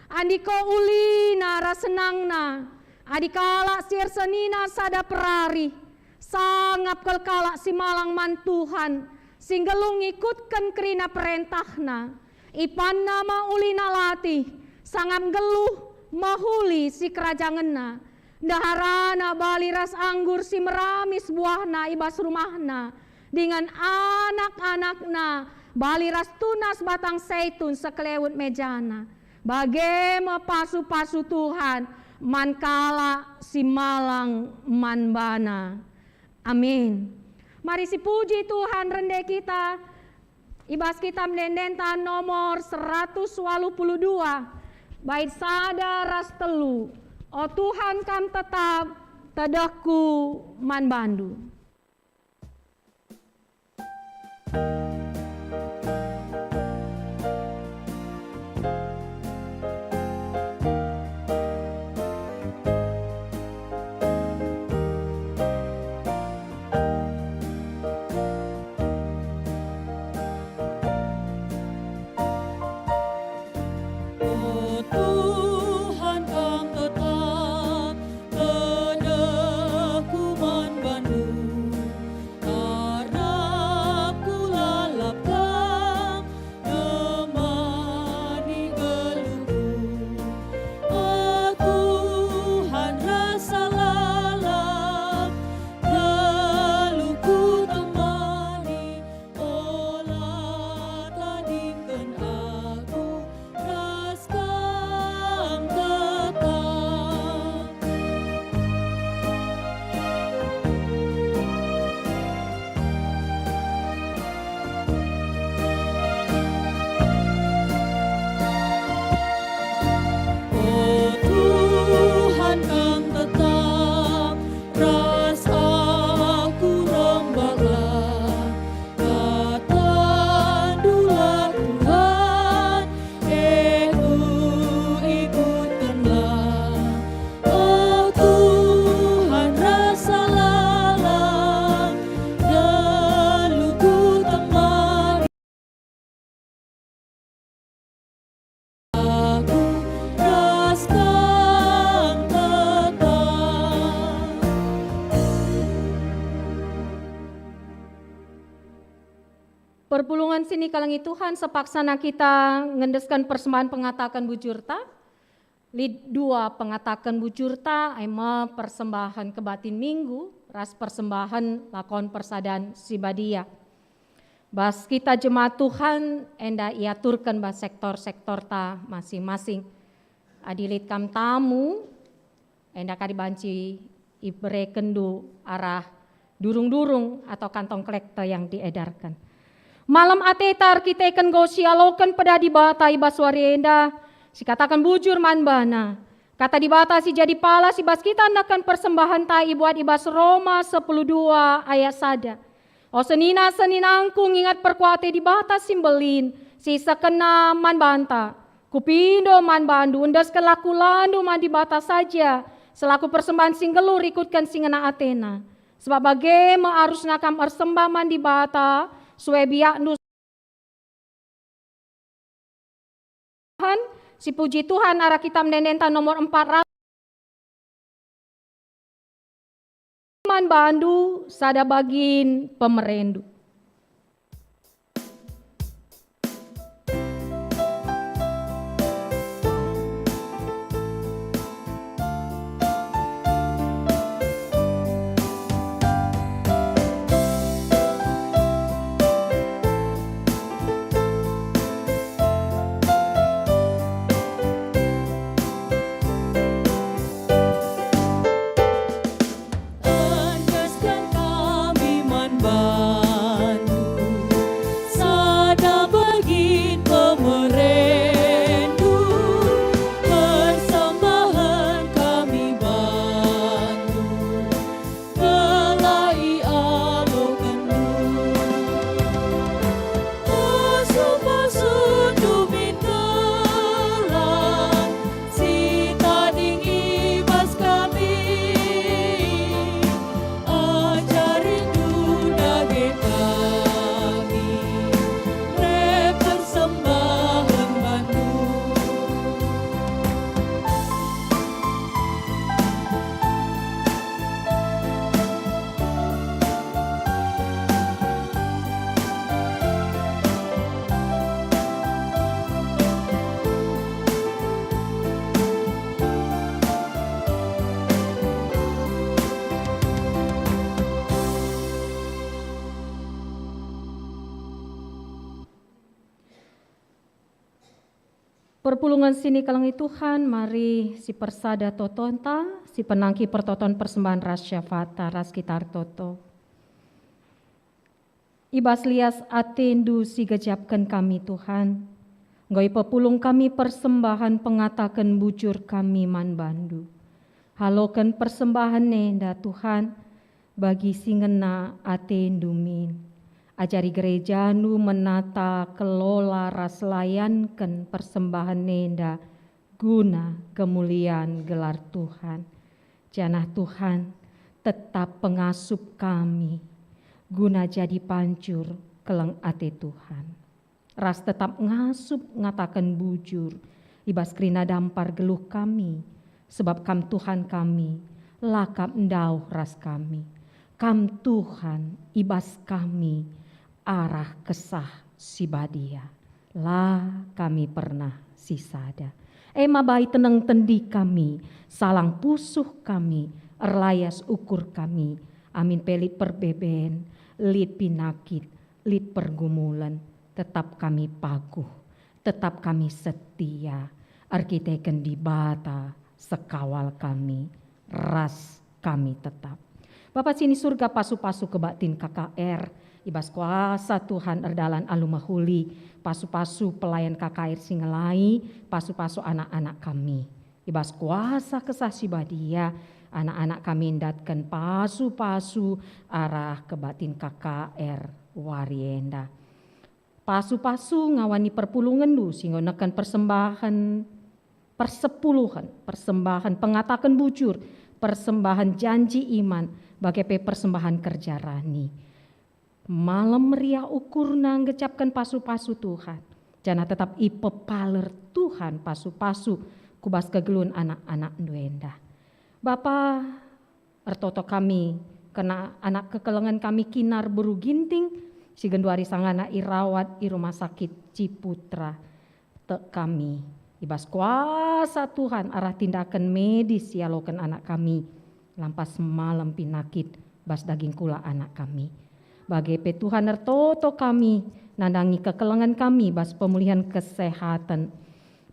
andiko ulina ras senangna, adi kalak si ersenina sada perari, sangap kal kalak si malang man Tuhan, si nggeluh ngikutken kerina perentahNa. Ipanna me ulina latih, sangap nggeluh mehuli sikerajangenna. Ndeharana bali ras anggur si meramis buahna i bas rumahna, dingen anak-anakna bali ras tunas batang saitun sekelewet mejana. Bage me pasu-pasu Tuhan man kalak si malang man baNa. Amin. Mari sipuji Tuhan rende kita i bas kitab ende-endenta nomor seratus waluh puluh dua, bait sada ras telu. O Tuhan, Kam tetap, tedehku man baNdu. O Tuhan, Kam tetap, tedehku man baNdu. Perpulungen si nikelengi Tuhan, sepaksana kita ngendesken persembahen pengataken bujurta. Lit dua pengataken bujurta, e me persembahen kebatin Minggu ras persembahen lakon persadan si badia. Bas kita jemaat Tuhan enda iaturken bas sektor-sektorta masing-masing. Adi lit kam tamu, enda kari banci iberekenndu arah durung-durung atau kantong kolektor yang diedarken. Malem ateta erkiteken enggo sialoken peda Dibata i bas wari enda, sikataken bujur man bana. Kata Dibata si jadi palas i bas kita neken persembahenta ibuat i bas Roma sepuluh dua ayat sada. O senina-seninangku, ngingat perkuah ate Dibata si mbelin, si isekenNa man banta. Kupindo man bandu, endeskenlah kulandu man Dibata saja, selaku persembahen si nggeluh rikutken si ngena ateNa. Sebab bage me arusna kam ersembah man Dibata, sue biakndu. Tuhan, sipuji Tuhan arah kitab ende-endenta nomor empat ratus. Man bandu sada bagin pemerendu. Endesken kami man bandu, sada bagin pemerendu, persembahen kami bandu, gelah ialokenndu. Pasu-pasundu min gelah si tading i bas kami, ajarindu dage kami, reh persembahen bandu. Perpulungen si nikelengi Tuhan, mari sipersada totonta, sipenangki pertoton persembahen ras syafaat ras kita ertoto. I bas lias ateNdu si gejapken kami, Tuhan, enggo ipepulung kami persembahen pengataken bujur kami man bandu. Aloken persembahen enda, Tuhan, bagi si ngena ateNdu min. Ajari gerejaNdu menata, kelola ras layanken persembahen enda guna kemulian gelar Tuhan. Janah Tuhan, tetap pengasup kami guna jadi pancur keleng ate Tuhan. Ras tetap ngasup ngataken bujur i bas kerina dampar geluh kami, sebab Kam Tuhan kami, la kap ndauh ras kami. Kam Tuhan i bas kami arah Kesah Si Badia, la kami pernah sisada. E maba iteneng tendi kami, salang pusuh kami, erlayas ukur kami, amin pe lit perbeben, lit pinakit, lit pergumulen, tetap kami paguh, tetap kami setia, erkiteken Dibata sekawal kami, ras kami tetap. Bapa si ni Surga, pasu-pasu kebaktin K K R, i bas kuasa Tuhan erdalan alu mehuli, pasu-pasu pelayan K K R si ngelai, pasu-pasu anak-anak kami. I bas kuasa Kesah Si Badia, anak-anak kami ndatken pasu-pasu arah kebaktin K K R wari enda. Pasu-pasu ngawani perpulungenndu si enggo neken persembahen persepuluhen, persembahen pengataken bujur, persembahen janji iman, bage pe persembahen kerja rani. Malem meriah ukurna ngecapken pasu-pasu Tuhan, janah tetap ipepaler Tuhan pasu-pasu ku bas kegeluhen anak-anakNdu enda. Bapa, ertoto kami, kerna anak kekelengen kami Kinar Beru Ginting, Si genduari sangana irawat i Rumah Sakit Ciputra. Tek kami, i bas kuasa Tuhan arah tindaken medis ialoken anak kami, lampas malem pinakit bas daging kula anak kami. Bage pe Tuhan ertoto kami, nandangi kekelengen kami bas pemulihen kesehaten.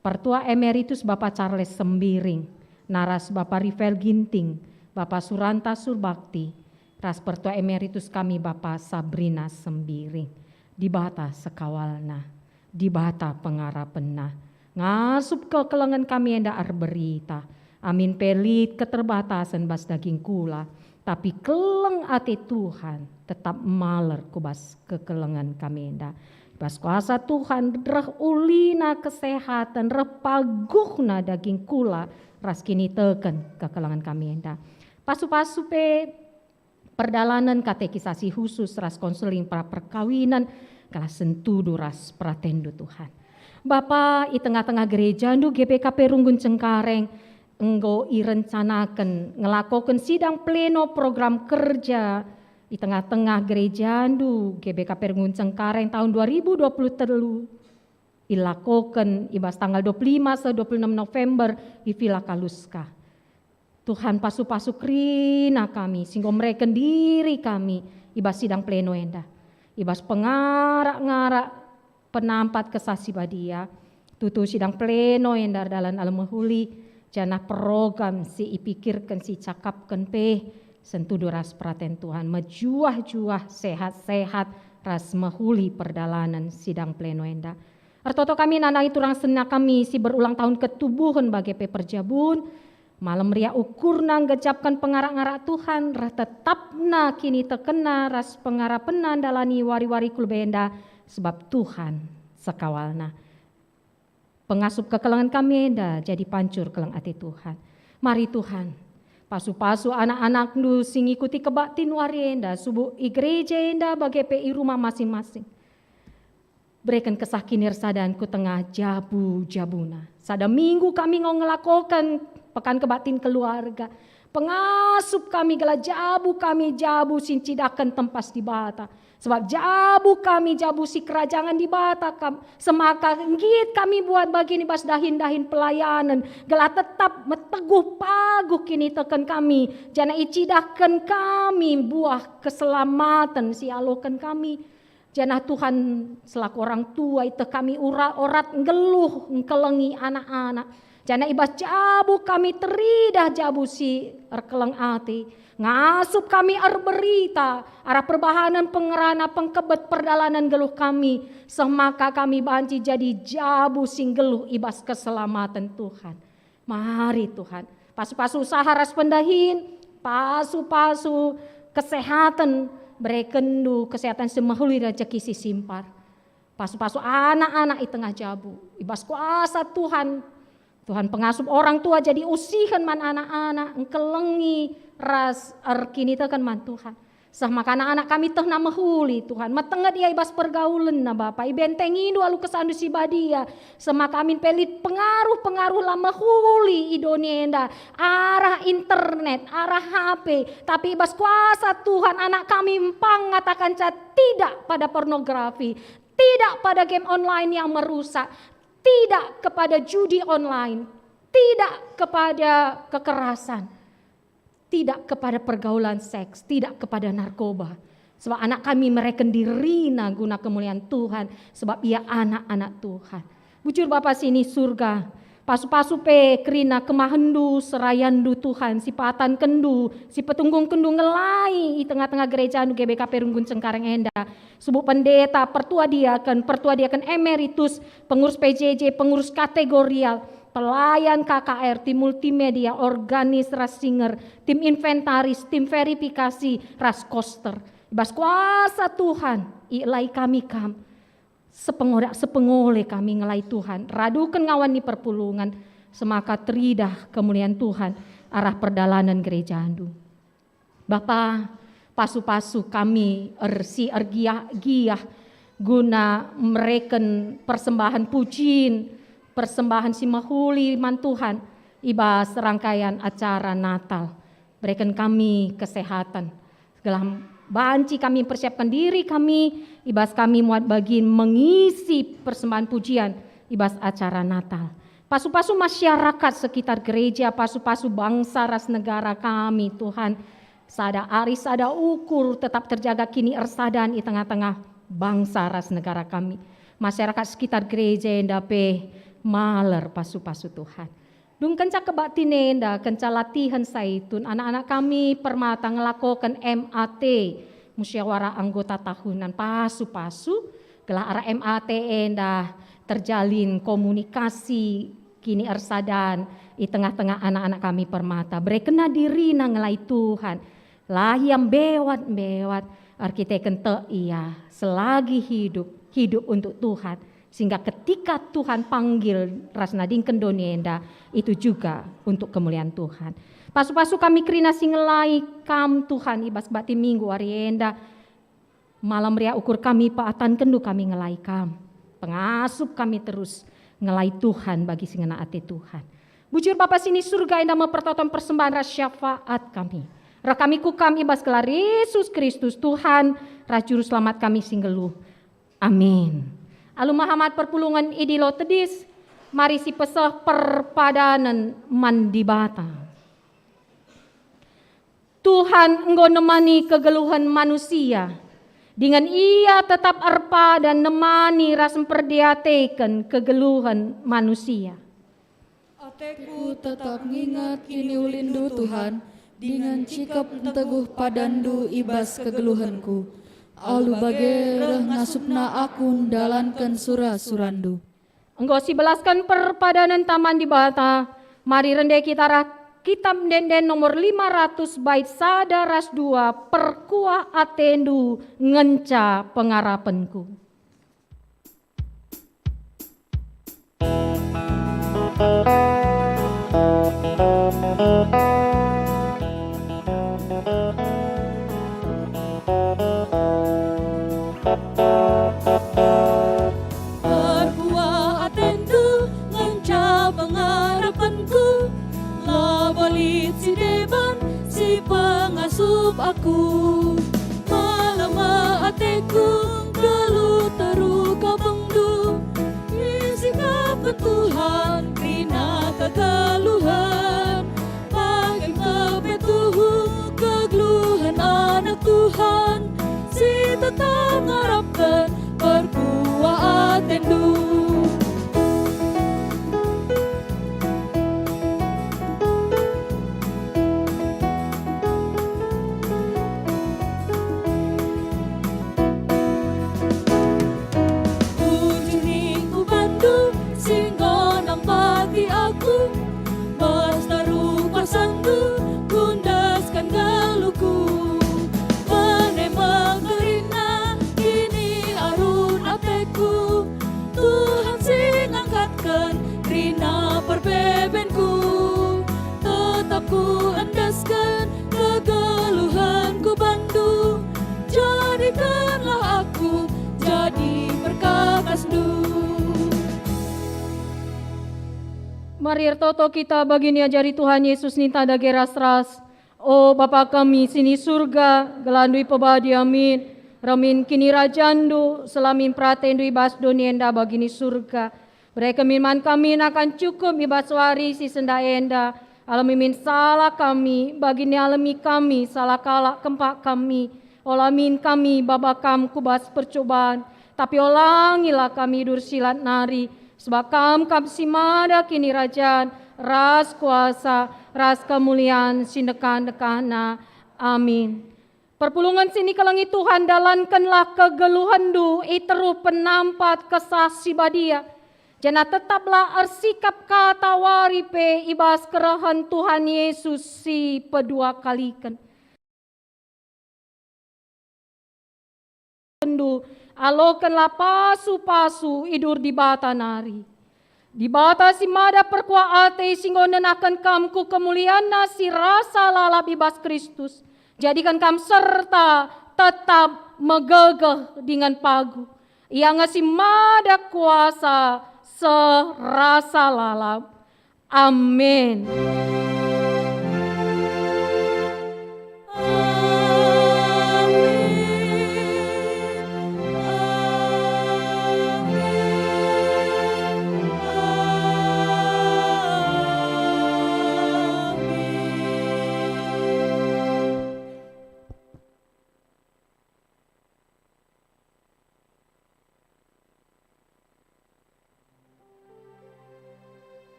Pertua Emeritus Bapa Charles Sembiring, naras Bapa Rifael Ginting, Bapa Suranta Surbakti, ras Pertua Emeritus kami Bapa Sabrina Sembiring. Dibata sekawalna, Dibata pengarapenna, ngasup kekelengen kami enda erberita. Amin pe lit keterbatasen bas daging kula, tapi keleng ate Tuhan tetap maler ku bas kekelengen kami enda. Bas kuasa Tuhan reh ulina kesehaten, reh paguhna daging kula ras kiniteken kekelengen kami enda. Pasu-pasu pe perdalanen katekisasi khusus ras konseling pra perkawinan, gelah sentudu ras peratenNdu Tuhan. Bapa, i tengah-tengah gerejaNdu G B K P Runggun Cengkareng enggo irencanaken ngelakoken sidang pleno program kerja i tengah-tengah gerejaNdu G B K P Runggun Cengkareng tahun dua ribu dua puluh telu, ilakoken i bas tanggal dua puluh lima seh dua puluh enam November i Villa Kaluska. Tuhan, pasu-pasu kerina kami, si enggo mereken diri kami i bas sidang pleno enda, i bas pengarak-ngarak penampat Kesah Si Badia, tutu sidang pleno enda erdalan alu mehuli, janah program si ipikirken, si icakapken pe sentudu ras peraten Tuhan, mejuah-juah, sehat-sehat, ras mehuli perdalanen sidang pleno enda. Ertoto kami nandangi turang senina kami si berulang tahun ketubuhen bage pe perjabun, malem meriah ukurna nggejapken pengarak-ngarak Tuhan, reh tetapna kinitekenna ras pengarapenna ndalani wari-wari ku lebe enda, sebab Tuhan sekawalna. Pengasup kekelengen kami enda jadi pancur keleng ate Tuhan. Mari Tuhan, pasu-pasu anak-anakNdu si ngikuti kebaktin wari enda, subuk i gereja enda bage pe i rumah masing-masing. Bereken Kesah Kinirsadan ku tengah jabu-jabuna. Sada minggu kami enggo ngelakoken Pekan Kebaktin Keluarga. Pengasup kami gelah jabu kami jabu si ncidahken tempas Dibata. Sebab jabu kami jabu si kerajangen Dibata kam, semaka nggit kami buat bagin i bas dahin-dahin pelayanen, gelah tetap meteguh paguh kiniteken kami, janah icidahken kami buah keselamaten si ialoken kami. Janah Tuhan, selaku orang tua, iteh kami ura-, orat nggeluh ngkelengi anak-anak. Janah i bas jabu kami teridah jabu si erkeleng ate. Ngasup kami erberita arah perbahanen pengerana pengkebet perdalanen nggeluh kami, seh maka kami banci jadi jabu si nggeluh i bas keselamaten Tuhan. Mari Tuhan, pasu-pasu usaha ras pendahin, pasu-pasu kesehatan, berekenNdu kesehatan si mehuli, rejeki si simpar. Pasu-pasu anak-anak i tengah jabu, i bas kuasa Tuhan. Tuhan, pengasup orang tua jadi usihen man anak-anak, engkelengi ras erkiniteken man Tuhan. Seh maka anak-anak kami tehna mehuli, Tuhan. Metenget ia i bas pergaulenna, Bapa. IbentengiNdu alu KesahNdu si Badia. Seh maka amin pe lit pengaruh-pengaruh la mehuli i doni enda, arah internet, arah H P. Tapi i bas kuasa Tuhan, anak kami mpang ngatakenca tidak pada pornografi, tidak pada game online yang merusak, tidak kepada judi online, tidak kepada kekerasan, tidak kepada pergaulan seks, tidak kepada narkoba. Sebab anak kami mereken dirina guna kemuliaan Tuhan, sebab ia anak-anak Tuhan. Bujur Bapa si i surga, pasu-pasu pe kerina kemahenNdu, serayanNdu Tuhan, si patankenNdu, si petunggungkenNdu ngelai i tengah-tengah gerejaNdu G B K P Runggun Cengkareng enda. Subuk pendeta, pertua diaken, pertua diaken emeritus, pengurus P J J, pengurus kategorial, pelayan K K R, tim multimedia, organis ras singer, tim inventaris, tim verifikasi, ras koster. I bas kuasa Tuhan, ielai kami kam. Sepengodak sepengole kami ngelai Tuhan, raduken ngawan ni perpulungen, semaka teridah kemulian Tuhan arah perdalanen gerejaNdu. Bapa, pasu-pasu kami er-, si ergiah-giah guna mereken persembahan pujin, persembahan si mehuli man Tuhan i bas rangkaian acara Natal. Bereken kami kesehatan, gelah Banci kami mpersiapken diri kami, i bas kami muat bagin mengisi persembahan pujian i bas acara Natal. Pasu-pasu masyarakat sekitar gereja, pasu-pasu bangsa ras negara kami, Tuhan. Sada arih, sada ukur tetap terjaga kiniersadan i tengah-tengah bangsa ras negara kami. Masyarakat sekitar gereja enda pe maler pasu-pasu, Tuhan. Dung kenca kebaktin enda, kenca latihen Saitun, anak-anak kami permata ngelakoken M A T, musyawarah anggota tahunan, pasu-pasu, gelah arah M A T enda terjalin komunikasi kiniersadan i tengah-tengah anak-anak kami permata. Berekenna dirina ngelai Tuhan. La ia mbewat-mbewat, erkiteken tek ia selagi hidup, hidup untuk Tuhan. Sehingga ketika Tuhan panggil ras nadingken doni enda, itu juga untuk kemuliaan Tuhan. Pasu-pasu kami kerina si ngelai Kam, Tuhan, i bas kebaktin Minggu ari enda. Malah meriah ukur kami peatankenndu kami ngelai Kam. Pengasup kami terus ngelai Tuhan bagi si ngena ate Tuhan. Bujur Bapa si ni Surga, enda me pertoton persembahan ras syafaat kami. Reh kami ku Kam i bas gelar Yesus Kristus, Tuhan ras Juru Selamat kami si nggeluh. Amin. Alu mehamat perpulungen idilo tedis, mari sipeseh perpadanen man Dibata. Tuhan enggo nemani kegeluhen manusia, dingen Ia tetap erpadan nemani ras mperdiateken kegeluhen manusia. Ateku tetap nginget kiniulinndu, Tuhan, dingen cikep nteguh padanNdu i bas kegeluhenku. Alu bage reh ngasupna aku ndalanken sura-suraNdu. Enggo sibelasken perpadanenta man Dibata, mari rende kita arah Kitab Ende-enden nomor lima ratus bait sada ras dua, Perkuah atendu ngenca pengarapenku. Perkuah atendu ngenca pengarapenku, labo lit si deban si pengasup aku. Melem me ateku, nggeluh teruh kabengNdu. Isikapken Tuhan kerina kegeluhen. Bage me pe tuhu kegeluhen anak Tuhan si tetap ngarapken perkuah atendu. Bujur ningku bandu si enggo nampati aku, bas taruh kuasandu kuendesken geluhku. Bene me kerina kiniarun ateku, Tuhan si ngangkatken kerina perbebenku. Tetap kuendesken kegeluhenku bandu, jadikenlah aku jadi perkakasndu. Mari ertoto kita bagi niajari Tuhan Yesus ninta dage ras-ras. O Bapa kami si ni Surga, gelarNdu ipebadi, amin. Reh min kinirajanNdu, seh min peratenNdu i bas doni enda bagi ni Surga. Bereken min man kami nakan cukup i bas wari si sendah enda. Alemi min salah kami, bagi nialemi kami salah kalak kempak kami. Ola min kami baba Kam ku bas percuban, tapi olangilah kami idur si lat nari, sebab Kam kap si mada kinirajan, ras kuasa, ras kemulian si ndekah-ndekahna. Amin. Perpulungen si nikelengi Tuhan, dalankenlah kegeluhenNdu i teruh penampat Kesah Si Badia, janah tetaplah ersikap katawari pe i bas kerehen Tuhan Yesus si peduakaliken. Alokenlah pasu-pasu idur Dibata nari. Dibata si mada perkuah ate si enggo nenahken kam ku kemulianNa si rasa lalap i bas Kristus, jadiken kam serta tetap megegeh dingen pagu. Ia nge si mada kuasa seh rasa lalap. Amin. Amin.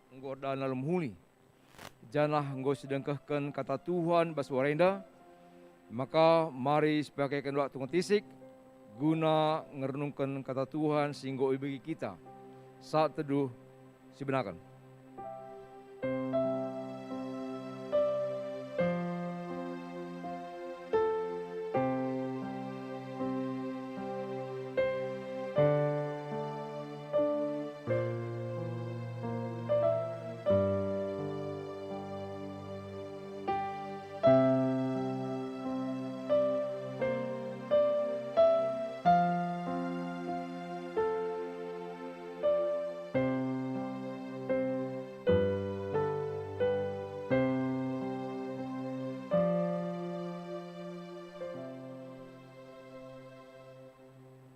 enggo erdalan mehuli, janah enggo sidengkehken kata Tuhan bas wari enda, maka mari sipakeken waktu ngentisik guna ngerenungken kata Tuhan si enggo ibegi kita. Saat teduh sibenaken.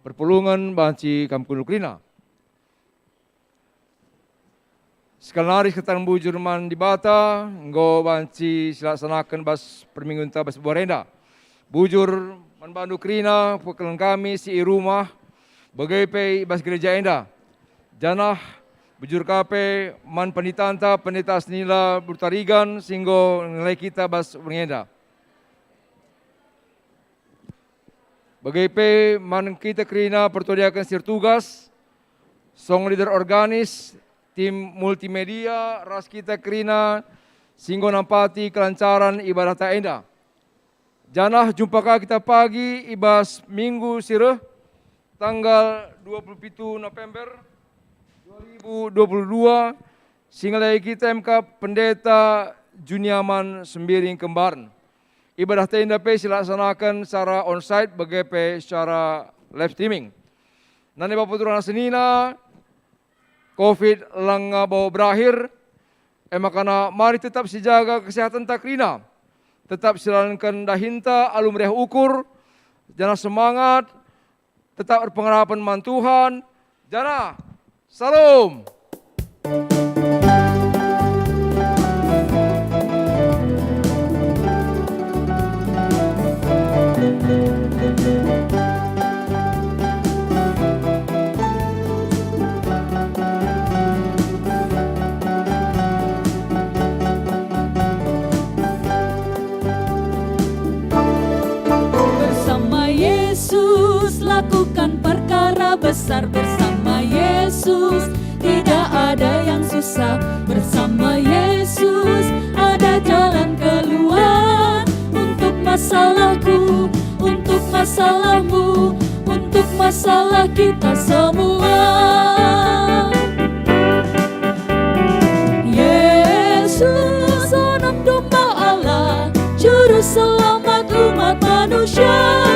Perpulungen banci kam kundul kerina. Sekali nari kata bujur man Dibata, enggo banci silaksanaken bas perminggunta bas wari enda. Bujur man bandu kerina, pekelen kami si i rumah, bage pe i bas gereja enda. Janah bujur ka pe man penditanta, Pendeta Senila Burtarigan, si enggo ngelai kita bas wari enda. Bage pe man kita kerina pertua diaken si ertugas, song leader organis, tim multimedia, ras kita kerina si enggo nampati kelancaran ibadahta enda. Janah jumpa ka kita pagi i bas minggu si reh, tanggal dua puluh pitu November dua ribu dua puluh dua, si ngelai kita me ka Pendeta Juniaman Sembiring Kembaran. Ibadahta enda pe silaksanaken secara onsite bage pe secara live streaming. Nande bapa turang senina, covid langa bau berakhir, e maka mari tetap sijaga kesehatenta kerina, tetap silalanken dahinta alu meriah ukur, janah semangat, tetap erpengarapen man Tuhan, janah Salom. Bersama Yesus lakukan perkara besar, bersama Yesus tidak ada yang susah, bersama Yesus ada jalan keluar untuk masalahku, untuk masalahmu, untuk masalah kita semua. Yesus, Anak Domba Allah, Juru Selamat umat manusia.